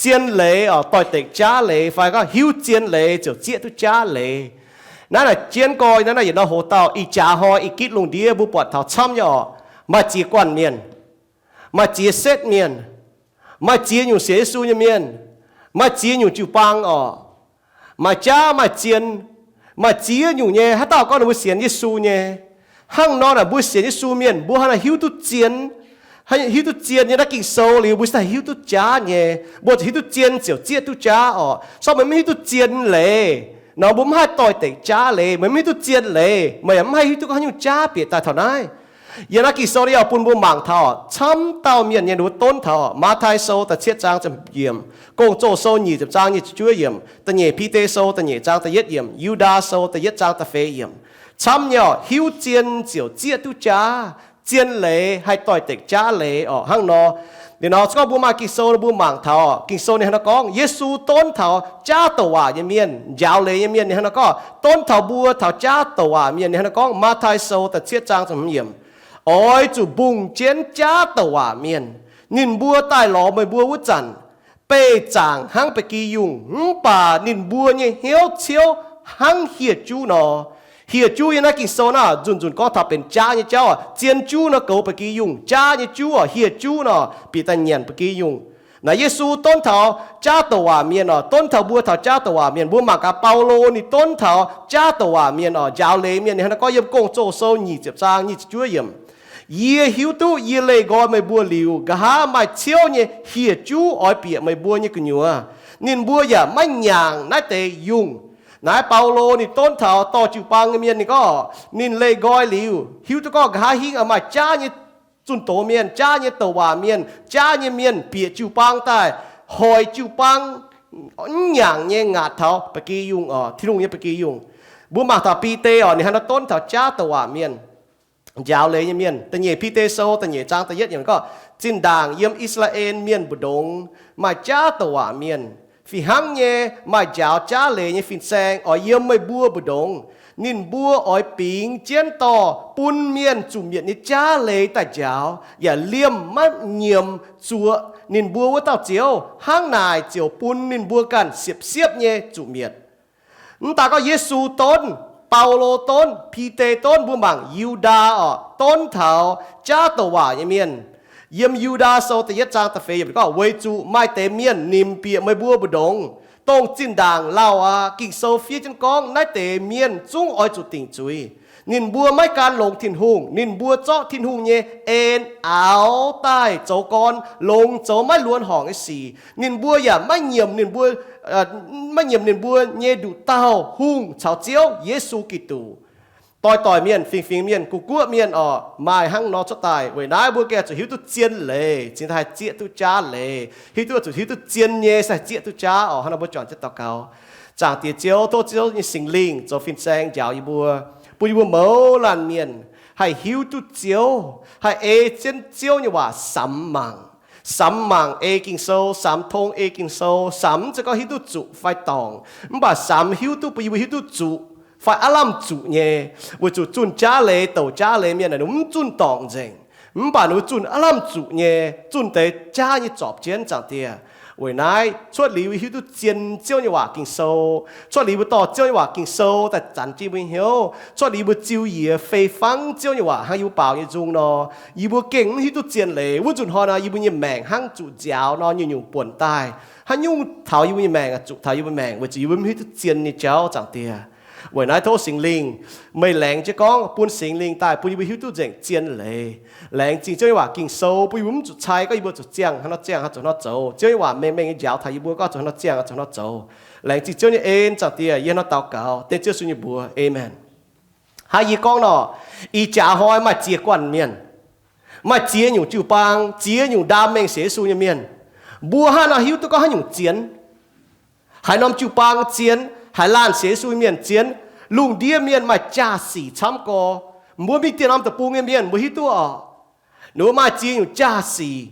Zien leiz oc doix-dekc jaav leiz, fai gorngv hiuv zien leiz ziouc zieqv duqv jaav leiz. Naaiv naaic jienv gorx, naaiv naaiv yietc norm hoc dauh ih jaax hnoi ih gitv lungh ndiev mbuo buatc taux camv nyei oc. Maaih ziex guanh mienh, maaih ziex setv mienh, maaih ziex nyungc sienx Yesu nyei mienh, maaih ziex nyungc jiu-baang oc. Maaih jaav maaih zien, maaih ziex nyungc nyei. Haaix dauh gorngv ninh mbuo sienx Yesu nyei, hnangv nor naaic mbuo sienx Yesu mienh mbuo hnangv naaic hiuv duqv zien, hiuv duqv zien nyei naaiv Ging-Sou liuz mbuo se daaih hiuv duqv jaav nyei. Mbuo zuqc hiuv duqv zien ziouc zieqv duqv jaav oc. Sorng meih maiv hiuv duqv zien leiz nor, mbuo maiv haih doix-dekc jaav leiz. Meih maiv hiuv duqv zien leiz, meih yaac maiv haih hiuv duqv haaix nyungc jaav bieqc daaih taux naaiv. Yiem naaiv Ging-Sou naaiv oix bun mbuo mangc taux camv dauh mienh nyei, ninh mbuo donv taux Matv^taai Sou da'cietv zaang ziepc yiemc, Gong-Zoh Sou nyic ziepc zaang nyic ziepc juov yiemc, Da'nyeic Bide Sou da'nyeic zaang da'yietv yiemc, Yu^ndaa Sou da'yietv zaang da'feix yiemc. Camv nyei oc, hiuv zien ziouc zieqv duqv jaav. Zien leiz haih doix-dekc jaav leiz oc. Hnangv nor, liuz nor se gorngv mbuo maaih Ging-Sou nor mbuo mangc taux Ging-Sou ninh hnangv naaiv gorngv Yesu donv taux jaav douc waac nyei mienh, njaaux leiz nyei mienh. Ninh hnangv naaiv gorngv donv taux mbuo taux jaav douc waac mienh. Ninh hnangv naaiv gorngv Matv^taai Sou da'cietv zaang ziepc hmz yiemc, oix zuqc mbungh jienv jaav douc waac mienh. Ninh mbuo daaih lorz meih mbuo wuov zanc, beih zaangc hnangv ba'gi yungh, mv baac ninh mbuo nyei hnyouv ciouv hnangv hieh juv nor. Hieh juv yiem naaiv Ging-Sou naaiv nzunc nzunc gorngv taux benx jaav nyei jauv oc. Zien juv nor goux ba'gi yungh, jaav nyei juv oc, hieh juv nor bieqc daaih nyanc ba'gi yungh. Naaiv Yesu donv taux jaav douc waac mienh oc, donv taux mbuo taux jaav douc waac mienh. Mbuo mangc gaax Baulo ninh donv taux jaav douc waac mienh oc, njaaux leiz mienh. Ninh hnangv naaiv gorngv yiem Gong-Zoh Sou nyic ziepc zaang nyic ziepc juov yiemc, yie hiuv duqv yie leih nqoi meih mbuo liuz, nqa'haav maaih ciouv nyei hieh juv oix bieqc meih mbuo nyei gu'nyuoz. Ninh mbuo yaac maiv nyaangc naaiv deix yungh. Naaiv Baulo ninh donv taux dorh jiu-baang nyei mienh, ninh gorngv ninh leih nqoi liuz hiuv duqv gorngv nqa'haav hingv maaih jaav nyei zunh doz mienh, jaav nyei douc waac mienh, jaav nyei mienh bieqc jiu-baang daaih, hoic jiu-baang mv nyaangc nyei ngaatc taux ba'gi yungh oc, Tin-Hungh nyei ba'gi yungh. Mbuo mangc taux Bide oc, ninh hnangv nor donv taux jaav douc waac mienh, njaaux leiz nyei mienh. Da'nyeic Bide Sou da'nyeic zaang da'yietv yiemc gorngv, zinh ndaangc yiem I^saa^laa^en Mienh mbu'ndongx maaih jaav douc waac mienh. Fih hnangv nyei, maaih njaaux jaav leiz nyei fin-saeng oix yiem meih mbuo mbu'ndongx. Ninh mbuo oix bingx jienv dorh bun mienh zuqc mietc nyei jaav leiz daaih njaaux, yaac liemh maiv nyiemc zuoqc ninh mbuo wuov dauh Ziouv. Hnangv naaic ziouc bun ninh mbuo ganh siepv-siepv nyei zuqc mietc. Mv daaih gorngv Yesu donv, Baulo donv, Bide donv, mbuo mangc Yu^ndaa oc, donv taux jaav douc waac nyei mienh. Yiem Yu^ndaa Sou da'yietv zaang da'feix yiemc gorngv, weic zuqc maaih deix mienh nimc bieqc meih mbuo mbu'ndongx, dongh zinh ndaangc lauh aqv. Ging-Sou fiev jienv gorngv naaiv deix mienh zungv oix zuqc dingc zuiz. Ninh mbuo maiv gan longx Tin-Hungh. Ninh mbuo zorqv Tin-Hungh nyei en aaux daaih zoux gorn, longx zoux maiv luonx horngc nyei sic. Ninh mbuo yaac maiv nyiemc ninh mbuo, maiv nyiemc ninh mbuo nyei nduqc dauh hungh caux Ziouv, Yesu Giduc. Doix-doix mienh, fingx-fingx mienh, guv-guoqv mienh oc, maaih hnangv nor cuotv daaih. Weic naaiv mbuo gengh zuqc hiuv duqv zien leiz cingx daaih haih zieqv duqv jaav leiz. Hiuv duqv, zuqc hiuv duqv zien nyei se haih zieqv duqv jaav oc. Hnangv nor mbuo juangc jienv daux gaux. Zaangc Diex Ziouv, tov Ziouv nyei Singx Lingh zoux fin-saeng njaaux yie mbuo, bun yie mbuo mouz laanh mienh haih hiuv duqv Ziouv, haih ei jienv Ziouv nyei waac samx mangc. Samx mangc ei Ging-Sou, samx tong ei Ging-Sou, samx mv zeiz gorngv hiuv duqv zuqc fai dorngc, mv baac samx hiuv duqv bun yie mbuo hiuv duqv zuqc fai aav lamh zuqc nyei. Weic zuqc zunh jaav leiz, douc jaav leiz mienh naaic ninh mbuo mv zunh dorngc nzengc, mv baac ninh mbuo zunh aav lamh zuqc nyei, zunh deix jaav nyei zorpc jienv, Zaangc Diex. Weic naaiv cuotv liuz hiuv duqv zien Ziouv nyei waac Ging-Sou, cuotv liuz mbuo dorh Ziouv nyei waac Ging-Sou daaih zanc jienv mbuo hnyouv, cuotv liuz mbuo ziux yie fei fangv Ziouv nyei waac hnangv yie mbuo baaux nyei nzung nor, yie mbuo gengh mv hiuv duqv zien leiz. Wuov nzunc hnoi nor yie mbuo nyei maengc hnangv zuqc nziaaux nor nyungc-nyungc buonc daaih. Haaix nyungc taux yie mbuo nyei maengc, zuqc taux yie mbuo maengc, weic zuqc yie mbuo mv hiuv duqv zien nyei jauv, Zaangc Diex. Weic naaiv tov Singx Lingh meih laengz jienv gorngv bun Singx Lingh daaih bun yie mbuo hiuv duqv nzengc zien leiz. Laengz zingh Ziouv nyei waac Ging-Sou bun yie mbuo mv zuqc cai gorngv yie mbuo zuqc ziangh hnangv nor ziangh, zuqc hnangv nor zoux. Ziouv nyei waac mengh mengh nyei njaaux taux yie mbuo gorngv zuqc hnangv nor ziangh, zuqc hnangv nor zoux. Laengz zingh Ziouv nyei en, Zaangc Diex. Yie hnangv nor daux gaux dengv Ziouv Yesu nyei mbuox, Aamen. Hnangv yie gorngv nor, ih jaax hnoi maaih ziex guanh mienh, maaih ziex nyungc jiu-baang, ziex nyungc ndaam mengh sienx Yesu nyei mienh. Mbuo hnangv nor hiuv duqv gorngv haaix nyungc zien? Haaix norm jiu-baang zien? Haaix laanh sienx Yesu mienh zien? Lungh ndiev mienh maaih jaa-sic camv gorx. Mbuo mingh dieh norm deic-bung nyei mienh mbuo hiuv duqv oc. Ninh mbuo maaih ziex nyungc jaa-sic.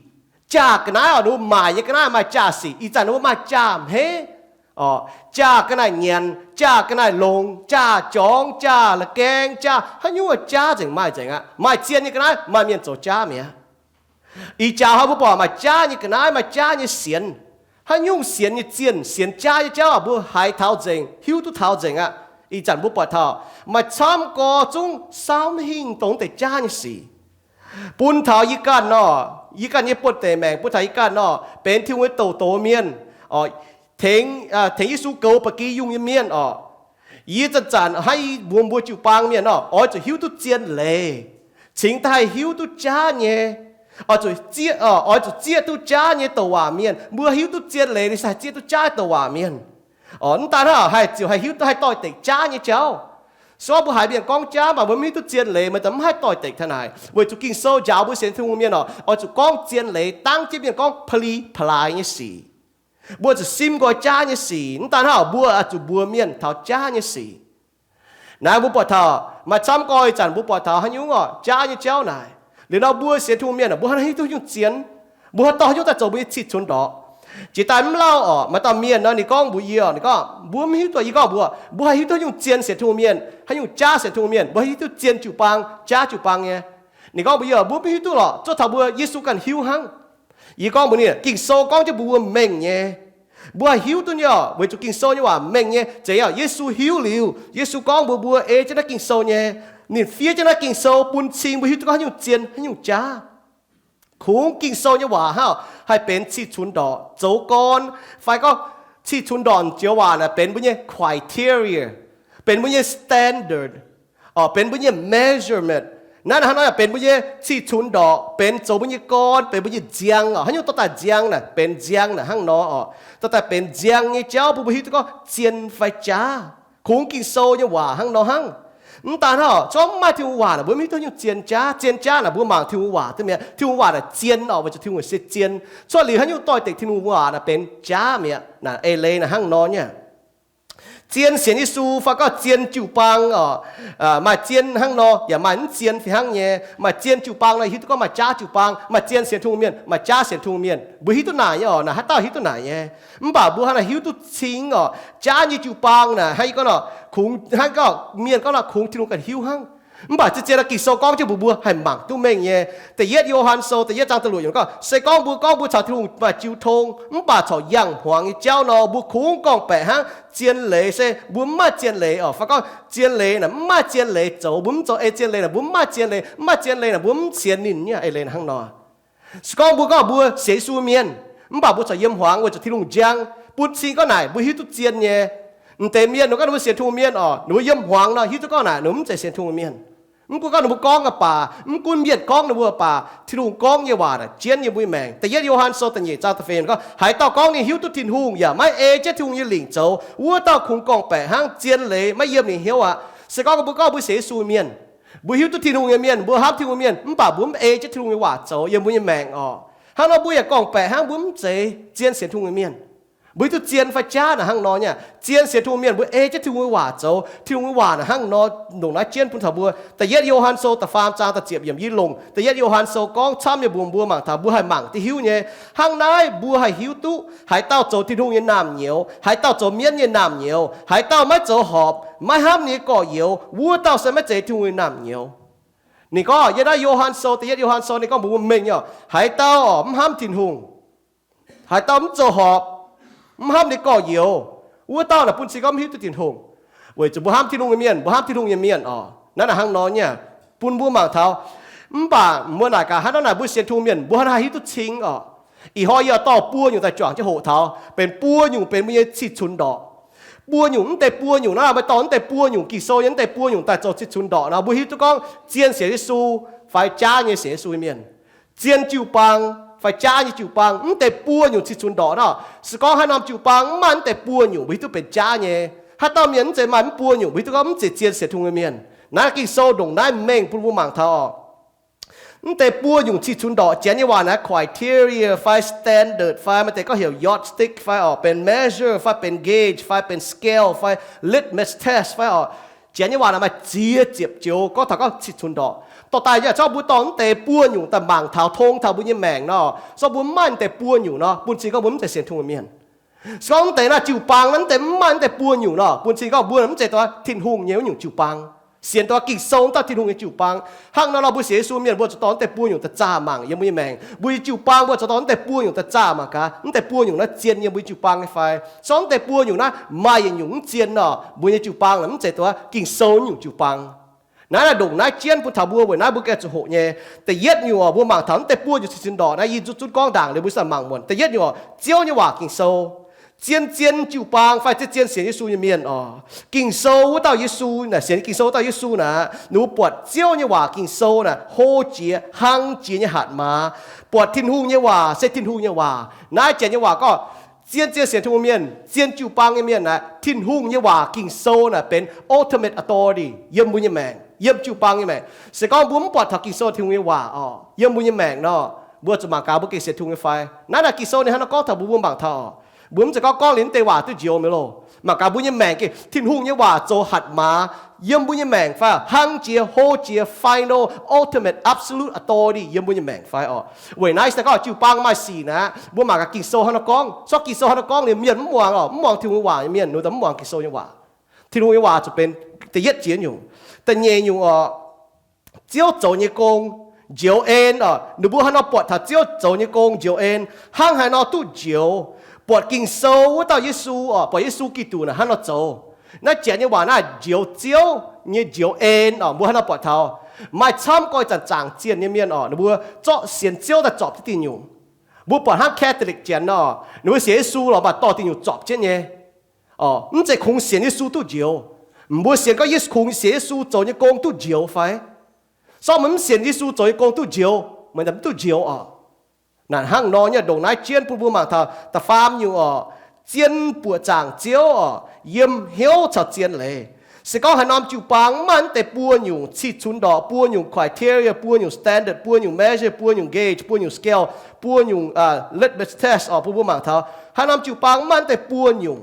Jaa ga'naaiv oc, ninh mbuo maaic nyei ga'naaiv maaih jaa-sic. Ih zanc ninh mbuo maaih jaa-hmeiv oc, jaa ga'naaiv nyanc, jaa ga'naaiv longx, jaa jorngx, jaa la'gaeng, jaa haaix nyungc jaav nzengc maaih nzengc aqv. Maaih zien nyei ga'naaiv maaih mienh zoux jaav mi'aqv. Ih jaax hnoi mbuo buatc maaih jaav nyei ga'naaiv, maaih jaav nyei sienx. Haaix nyungc sienx nyei zienh, sienx jaav nyei jauv aac, mbuo haiz taux nzengc, hiuv duqv taux nzengc aqv. Ih zanc mbuo buatc taux maaih camv gorx zungv saauv mv hingh dongh deix jaav nyei sic. Bun taux yie ganh nor, yie ganh nyei buonh deic maengc, bun taux yie ganh nor, benx Tin-Hungh nyei douc doz mienh, tengx, tengx Yesu goux ba'gi yungh nyei mienh oc. Yie zanc-zanc hnangv yie mbuox mbuo jiu-baang mienh nor, oix zuqc hiuv duqv zien leiz, cingx daaih haih hiuv duqv jaav nyei. Oix zuqc zieqv, oix zuqc zieqv duqv jaav nyei douc waac mienh. Mbuo hiuv duqv zien leiz, ninh se haih zieqv duqv jaav douc waac mienh. Mv daan hnangv, haih ziouc haih hiuv duqv haih doix-dekc jaav nyei jauv. Se gorngv mbuo haiz mienh gorngv jaav, mv baac mbuo mv hiuv duqv zien leiz, meih daaih mv haih doix-dekc taux naaic. Weic zuqc Ging-Sou njaaux mbuo sienx Tin-Hungh mienh oc, oix zuqc gorngv zien leiz, dangv jienv mienh gorngv pa'li pa'laaix nyei sic. Mbuo zuqc sim nqoi jaav nyei sic. Mv daan hnangv, mbuo oix zuqc mbuox mienh taux jaav nyei sic. Naaiv mbuo buatc taux maaih camv gorx ih zanc mbuo buatc taux haaix nyungc oc, jaav nyei jauv naaic. Liuz nor mbuo sienx Tin-Hungh mienh, mbuo hnangv hiuv duqv nyungc zien, mbuo hnangv dorh nyungc daaih zoux mbuo nyei cih cunx ndorqc. Jiex daaih mv lauh oc, maaih dauh mienh nor ninh gorngv mbuox yie oc, ninh gorngv mbuo mv hiuv duqv, yie gorngv mbuox mbuo haih hiuv duqv nyungc zien sienx Tin-Hungh mienh, haaix nyungc jaav sienx Tin-Hungh mienh, mbuo haih hiuv duqv zien jiu-baang, jaav jiu-baang nyei. Ninh gorngv mbuox yie, mbuo mv hiuv duqv lorqc, zuov taux mbuo Yesu ganh hiuv hnangv. Yie gorngv mbuox ninh, Ging-Sou gorngv jienv mbuox mbuo mengh nyei. Mbuo haih hiuv duqv nyei oc, weic zuqc Ging-Sou nyei waac mengh nyei. Zeiz yaac Yesu hiuv liuz, Yesu gorngv mbuox mbuo ei jienv naaiv Ging-Sou nyei. Ninh fiev jienv naaiv Ging-Sou bun cing mbuo hiuv duqv gorngv haaix nyungc zien, haaix nyungc jaav. Kungx Ging-Sou nyei waac hnangv haih benx cih cunx ndorqc zoux gorn, fai gorngv cih cunx ndorqc joux waac naaic benx mbuo nyei criteria, benx mbuo nyei standard, benx mbuo nyei measurement. Naaiv hnangv nor yaac benx mbuo nyei cih cunx ndorqc, benx zoux mbuo nyei gorn, benx mbuo nyei nziang oc. Haaix nyungc dorh daaih nziang naaic benx nziang naaic hnangv nor oc. Dorh daaih benx nziang nyei jauv bun mbuo hiuv duqv gorngv zien fai jaav. Kungx Ging-Sou nyei waac hnangv nor hnangv. Mv daan hnangv oc, se gorngv mv maaih Tin-Hungh waac naaic mbuo mv hiuv duqv nyungc zien jaav. Zien jaav naaic mbuo mangc Tin-Hungh waac duqv mi'aqv. Tin-Hungh waac naaic zien oc, weic zuqc Tin-Hungh se zien. Cuotv liuz haaix nyungc doix-dekc Tin-Hungh waac naaic benx jaav mi'aqv. Naaic eix leiz naaic hnangv nor nyei. Zien sienx Yesu fai gorngv zien jiu-baang oc. Maaih zien hnangv nor yaac maaih mv zien fih hnangv nyei. Maaih zien jiu-baang nor hiuv duqv gorngv maaih jaav jiu-baang, maaih zien sienx Tin-Hungh mienh, maaih jaav sienx Tin-Hungh mienh. Mbuo hiuv duqv naaic nyei oc, naaic haaix dauh hiuv duqv naaic nyei. Mv baac mbuo hnangv naaic hiuv duqv cing oc, jaav nyei jiu-baang naaic hnangv yie gorngv nor, kungx hnangv gorngv mienh gorngv nor kungx Tin-Hungh ganh hiuv hnangv. Mv baac zien-zien naaiv Ging-Sou gorngv jienv mbuox mbuo haih mangc duqv mengh nyei. Da'yietv Yo^han Sou da'yietv zaang da'luoqc yiemc gorngv, se gorngv mbuo gorngv mbuo caux Tin-Hungh maaih jiu tong, mv baac corc yangh hmuangx nyei jauv nor, mbuo kungx gorngv-baeqc hnangv. Zien leiz se mbuo mv maaih zien leiz oc. Fai gorngv zien leiz naaic mv maaih zien leiz zoux, mbuo mv zoux ei zien leiz naaic mbuo mv maaih zien leiz, mv maaih zien leiz naaic mbuo mv sienx ninh nyei eix leiz hnangv nor. Se gorngv mbuo gorngv mbuo sienx Yesu mienh, mv baac mbuo corc yiem hmuangx weic zuqc Tin-Hungh njang, bun cing gorngv naaic mbuo hiuv duqv zien nyei. M'deix mienh, ninh gorngv ninh mbuo sienx Tin-Hungh mienh oc, ninh mbuo yiem hmuangx nor hiuv duqv gorngv naaic ninh mbuo mv zeiz sienx Tin-Hungh mienh. Mv gunv gorngv ninh mbuo gorngv aqv baac, mv gunv mienh gorngv ninh mbuo baac, Tin-Hungh gorngv nyei waac naaic jienv yie mbuo nyei maengc. Da'yietv Yo^han Sou da'nyeic zaang da'feix gorngv, haaix dauh gorngv ninh hiuv duqv Tin-Hungh yaac maiv ei jienv Tin-Hungh nyei lingc zoux, wuov dauh kungx gorngv-baeqc hnangv, zien leiz maiv yiem ninh hnyouv aqv. Se gorngv mbuo gorngv mbuo sienx Yesu mienh, mbuo hiuv duqv Tin-Hungh nyei mienh, mbuo hnamv Tin-Hungh mienh, mv baac mbuo mv ei jienv Tin-Hungh nyei waac zoux yiem mbuo nyei maengc oc, hnangv nor mbuo yaac gorngv-baeqc hnangv mbuo mv zeiz zien sienx Tin-Hungh nyei mienh. Mbuo hiuv duqv zien fai jaav naaic hnangv nor nyei. Zien sienx Tin-Hungh mienh mbuo ei jienv Tin-Hungh nyei waac zoux. Tin-Hungh nyei waac naaic hnangv nor ndongc naaiv jienv bun taux mbuo. Da'yietv Yo^han Sou da'faam zaang da'ziepc yiemc, yie longc Da'yietv Yo^han Sou gorngv camv nyei mbuox mbuo mangc taux, mbuo haih mangc duqv hiuv nyei. Hnangv naaiv mbuo haih hiuv duqv haaix dauh zoux Tin-Hungh nyei naamh nyouz, haaix dauh zoux mienv nyei naamh nyouz, haaix dauh maiv zoux horpc, maiv hnamv ninh nyei gorx-youz, wuov dauh se maiv zeiz Tin-Hungh nyei naamh nyouz. Ninh gorngv yiem naaiv Yo^han Sou, Da'yietv Yo^han Sou ninh gorngv mbuox mbuo mengh nyei, haaix dauh mv hnamv Tin-Hungh, haaix dauh mv zoux horpc, mv hnamv ninh gorx-youz, wuov dauh naaic bun cing gorngv mv hiuv duqv Tin-Hungh. Weic zuqc mbuo hnamv Tin-Hungh nyei mienh, mbuo hnamv Tin-Hungh nyei mienh oc. Naaiv naaic hnangv nor nyei, bun mbuo mangc taux. Mv baac mbuo naaic gaax hnangv naaiv naaic mbuo sienx Tin-Hungh mienh mbuo hnangv haaix hiuv duqv cing oc. Ih hnoi yie dorh buo nyungc daaih juangc jienv hoqc taux, benx buo nyungc benx mbuo nyei cih cunx ndorqc. Buo nyungc, mv deix buo nyungc naaiv, meih dorh mv deix buo nyungc Ging-Sou nyei mv deix buo nyungc daaih zoux cih cunx ndorqc nor, mbuo hiuv duqv gorngv zien sienx Yesu fai jaav nyei sienx Yesu nyei mienh. Zien jiu-baang fai jaav nyei jiu-baang, mv deix buo nyungc cih cunx ndorqc nor. Se gorngv haaix norm jiu-baang mv maaih mv deix buo nyungc, mbuo hiuv duqv benx jaav nyei. Haaix dauh mienh mv zeiz maaih mv buo nyungc, mbuo hiuv duqv gorngv mv zeiz zien sienx Tin-Hungh nyei mienh. Naaiv Ging-Sou ndongc naaiv mengh bun mbuo mangc taux oc. Mv deix buo nyungc cih cunx ndorqc, Janx nyei waac naaiv criteria fai standard fai maaih deix gorngv heuc yardstick fai oc benx measure fai benx gauge fai benx scale fai litmus test fai oc. Janx nyei waac naaiv maaih ziex ziepc joux gorngv taux gorngv cih cunx ndorqc. Dorh daaih nyei, se gorngv mbuo dorh mv deix buo nyungc daaih mangc taux, tong taux mbuo nyei maengc nor, se gorngv mbuo mv maaih mv deix buo nyungc nor, bun cing gorngv mbuo mv zeiz sienx Tin-Hungh mienh. Se gorngv mv deix naaiv jiu-baang naaiv mv deix mv maaih mv deix buo nyungc nor, bun cing gorngv mbuo mv zeiz Tin-Hungh nyei wuov nyungc jiu-baang. Sienx dongh Ging-Sou wuov dauh Tin-Hungh nyei jiu-baang. Hnangv nor nor mbuo sienx Yesu mienh mbuo zuqc dorh naaiv deix buo nyungc daaih zaah mangc yiem mbuo nyei maengc. Mbuo nyei jiu-baang mbuo zuqc dorh naaiv deix buo nyungc daaih zaah mangc gaax, naaiv deix buo nyungc naaiv zien yiem mbuo nyei jiu-baang nyei fai? Sorng naaiv deix buo nyungc naaiv maaih yietc nyungc mv zien nor, mbuo nyei jiu-baang naaic mv zeiz dongh Ging-Sou nyungc jiu-baang. Naaiv naaic ndongc naaiv jienv bun taux mbuo, weic naaiv mbuo gengh zuqc hoqc nyei. Da'yietv nyungc oc, mbuo mangc taux naaiv deix buo nyungc cin-cin ndorqc naaiv, yie zunv zunv gorngv ndaangc liuz mbuo za'gengh mangc muonc. Da'yietv nyungc oc, Ziouv nyei waac Ging-Sou. Zien-zien jiu-baang fai zien-zien sienx Yesu nyei mienh oc. Ging-Sou wuov dauh Yesu naaic, sienx Ging-Sou wuov dauh Yesu naaic, ninh mbuo buatc Ziouv nyei waac Ging-Sou naaic hlo jiex, hlang jiex nyei hatc maaz. Buatc Tin-Hungh nyei waac se Tin-Hungh nyei waac. Naaiv janx nyei waac gorngv, zien-zien sienx Tin-Hungh mienh, zien jiu-baang nyei mienh naaic, Tin-Hungh nyei waac Ging-Sou naaic benx ultimate authority yiem mbuo nyei maengc, yiem jiu-baang nyei maengc. Se gorngv mbuo mv buatc taux Ging-Sou Tin-Hungh nyei waac oc, yiem mbuo nyei maengc nor, mbuo zuqc mangc gaax mbuo gengh sienx Tin-Hungh nyei fai. Naaiv naaic Ging-Sou ninh hnangv nor gorngv taux mbuo, mbuo mangc taux oc. Mbuo mv zeiz gorngv gorngv liuz naaiv deix waac duqv njoux mi'aqv loh. Mangc gaax mbuo nyei maengc gengh Tin-Hungh nyei waac zoux hatc maaz yiem mbuo nyei maengc fai, hlang jiex, hlo jiex, final, ultimate, absolute authority yiem mbuo nyei maengc fai oc. Weic naaiv se gorngv jiu-baang maaih sic naaic, mbuo mangc gaax Ging-Sou hnangv nor gorngv. Sorng Ging-Sou hnangv nor gorngv liuz mienh mv muangx oc, mv muangx Tin-Hungh nyei waac nyei mienh, ninh mbuo mv muangx Ging-Sou nyei waac. Tin-Hungh nyei waac zuqc benx da'yietv jiex nyungc. Da'nyeic nyungc oc, Ziouv zoux nyei gong njoux en oc. Ninh mbuo hnangv nor buatc taux Ziouv zoux nyei gong njoux en. Hnangv haaix nor duqv njoux? Buatc Ging-Sou wuov dauh Yesu oc, buatc Yesu Giduc naaic hnangv nor zoux. Naaiv janx nyei waac naaiv njoux Ziouv nyei njoux en oc, mbuo hnangv nor buatc taux. Maaih camv gorx zanc zaangc zienh nyei mienh oc, ninh mbuo zorqv sienx Ziouv daaih zorpc jienv diuh nyungc. Mbuo buatc hnangv Catholic janx nor, ninh mbuo sienx Yesu lorqc, mv baac dorh diuh nyungc zorpc jienv nyei. Mv zeiz kungx sienx Yesu duqv njoux. Mbuo sienx gorngv Yesu, kungx sienx Yesu zoux nyei gong duqv njoux fai? Sorng meih mv sienx Yesu zoux nyei gong duqv njoux, meih mv duqv njoux oc. Naaic hnangv nor nyei ndongc naaiv jienv bun mbuo mangc taux da'faam nyungc oc, zien buoqc zaangc Ziouv oc, yiem hnyouv caux zien leiz. Se gorngv haaix norm jiu-baang mv maaih naaiv deix buo nyungc cih cunx ndorqc, buo nyungc criteria, buo nyungc standard, buo nyungc measure, buo nyungc gauge, buo nyungc scale, buo nyungc litmus test oc, bun mbuo mangc taux haaix norm jiu-baang mv maaih naaiv deix buo nyungc.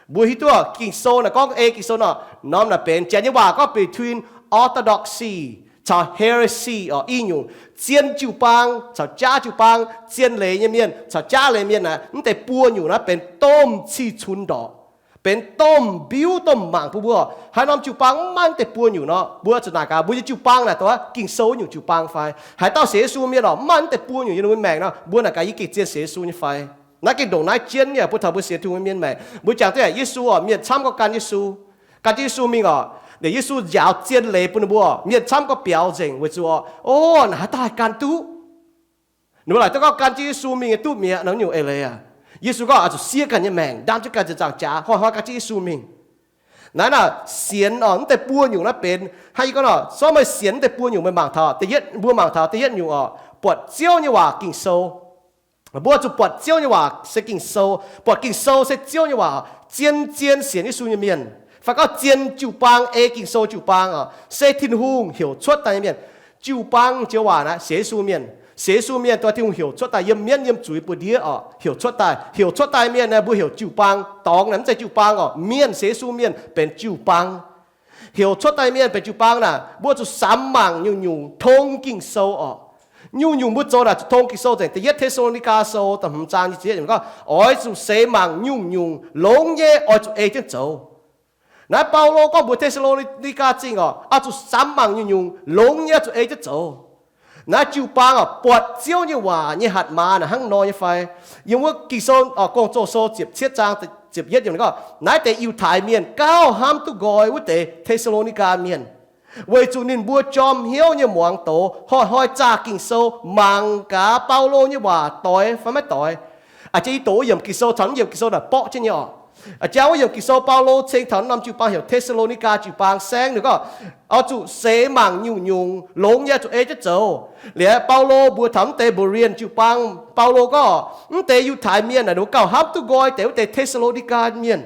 Mbuo hiuv duqv Ging-Sou naaic gorngv ei Ging-Sou nor, norm naaic benx janx nyei waac gorngv between orthodoxy caux heresy oc, i nyungc zien jiu-baang caux jaav jiu-baang, zien leiz nyei mienh caux jaav leiz mienh naaic, mv deix buo nyungc naaiv benx domh cih cunx ndorqc, benx domh mbiuv domh mangc bun mbuo. Haaix norm jiu-baang mv maaih mv deix buo nyungc nor, mbuo zuqc naaic gaax mbuo nyei jiu-baang naaic dongh Ging-Sou nyungc jiu-baang fai? Haaix dauh sienx Yesu mienh oc, mv maaih mv deix buo nyungc yiem ninh mbuo maengc nor, mbuo naaic gaax yie gengh zien sienx Yesu nyei fai? Naaiv gengh ndongc naaiv jienv nyei bun taux mbuo sienx Tin-Hungh nyei mienh maengc. Mbuo jangx duqv yaac Yesu oc, mienh camv gorngv gan Yesu, gan jienv Yesu mingh oc. Liuz Yesu njaaux zien leiz bun ninh mbuo oc, mienh camv gorngv biaux nzengc weic zuqc oc, o, naaic haaix dauh haih gan duqv? Ninh mbuo laaic duqv gorngv gan jienv Yesu mingh nyei duqv mi'aqv nor, nyungc eix leiz aac. Yesu gorngv oix zuqc siev ganh nyei maengc, ndaam jienv ganh ziepc nzaangc jaax, hnoi-hnoi gan jienv Yesu mingh. Naaiv naaic sienx oc, mv deix buo nyungc naaiv benx hnangv yie gorngv nor, sorng meih sienx mv deix buo nyungc meih mangc taux da'yietv, mbuo mangc taux da'yietv nyungc oc, buatc Ziouv nyei waac Ging-Sou. Mbuo zuqc buatc Ziouv nyei waac se Ging-Sou, buatc Ging-Sou se Ziouv nyei waac. Zien-zien sienx Yesu nyei mienh, fai gorngv zien jiu-baang ei Ging-Sou jiu-baang oc, se Tin-Hungh heuc cuotv daaih nyei mienh. Jiu-baang joux waac naaiv sienx Yesu mienh. Sienx Yesu mienh dongh Tin-Hungh heuc cuotv daaih yiem mienv yiem zuiz bun ndiev oc, heuc cuotv daaih. Heuc cuotv daaih mienh naaiv mbuo heuc jiu-baang. Dorngx naaic mv zeiz jiu-baang oc, mienh sienx Yesu mienh benx jiu-baang. Heuc cuotv daaih mienh benx jiu-baang naaic, mbuo zuqc samx mangc nyungc-nyungc tong Ging-Sou oc. Nyungc-nyungc mbuo zoux naaic zuqc tong Ging-Sou nzengc. Da'yietv Te^saa^lo^ni^gaa Sou da'hmz zaang nyic ziepc yietv gorngv, oix zuqc seix mangc nyungc-nyungc, longx nyei oix zuqc ei jienv zoux. Naaiv Baulo gorngv mbuox Te^saa^lo^ni^gaa Zingh oc, oix zuqc samx mangc nyungc-nyungc, longx nyei oix zuqc ei jienv zoux. Naaiv jiu-baang oc, buatc Ziouv nyei waac nyei hatc maaz naaic hnangv nor nyei fai? Yiem wuov Ging-Sou oc, Gong-Zoh Sou ziepc cietv zaang ziepc yietv yiemc gorngv, naaiv deix Yiutai Mienh gauh hnamv duqv nqoi wuov deix Te^saa^lo^ni^gaa Mienh, weic zuqc ninh mbuo jorm hnyouv nyei muangx doz, hnoi-hnoi zaah Ging-Sou, mangc gaax Baulo nyei waac doix fai maiv doix. A'jang yie doqc wuov yiemc Ging-Sou caux naaiv yiemc Ging-Sou naaic borqv jienv nyei oc. A'jang wuov yiemc Ging-Sou Baulo ceng taux norm jiu-baang heuc Te^saa^lo^ni^gaa jiu-baang saengv, ninh gorngv, oix zuqc seix mangc nyungc-nyungc, longx nyei oix zuqc ei jienv zoux. Liuz Baulo mbuox taux mv deix Berean jiu-baang, Baulo gorngv, mv deix Yiutai Mienh naaic ninh mbuo gauh hnamv duqv nqoi deix wuov deix Te^saa^lo^ni^gaa Mienh.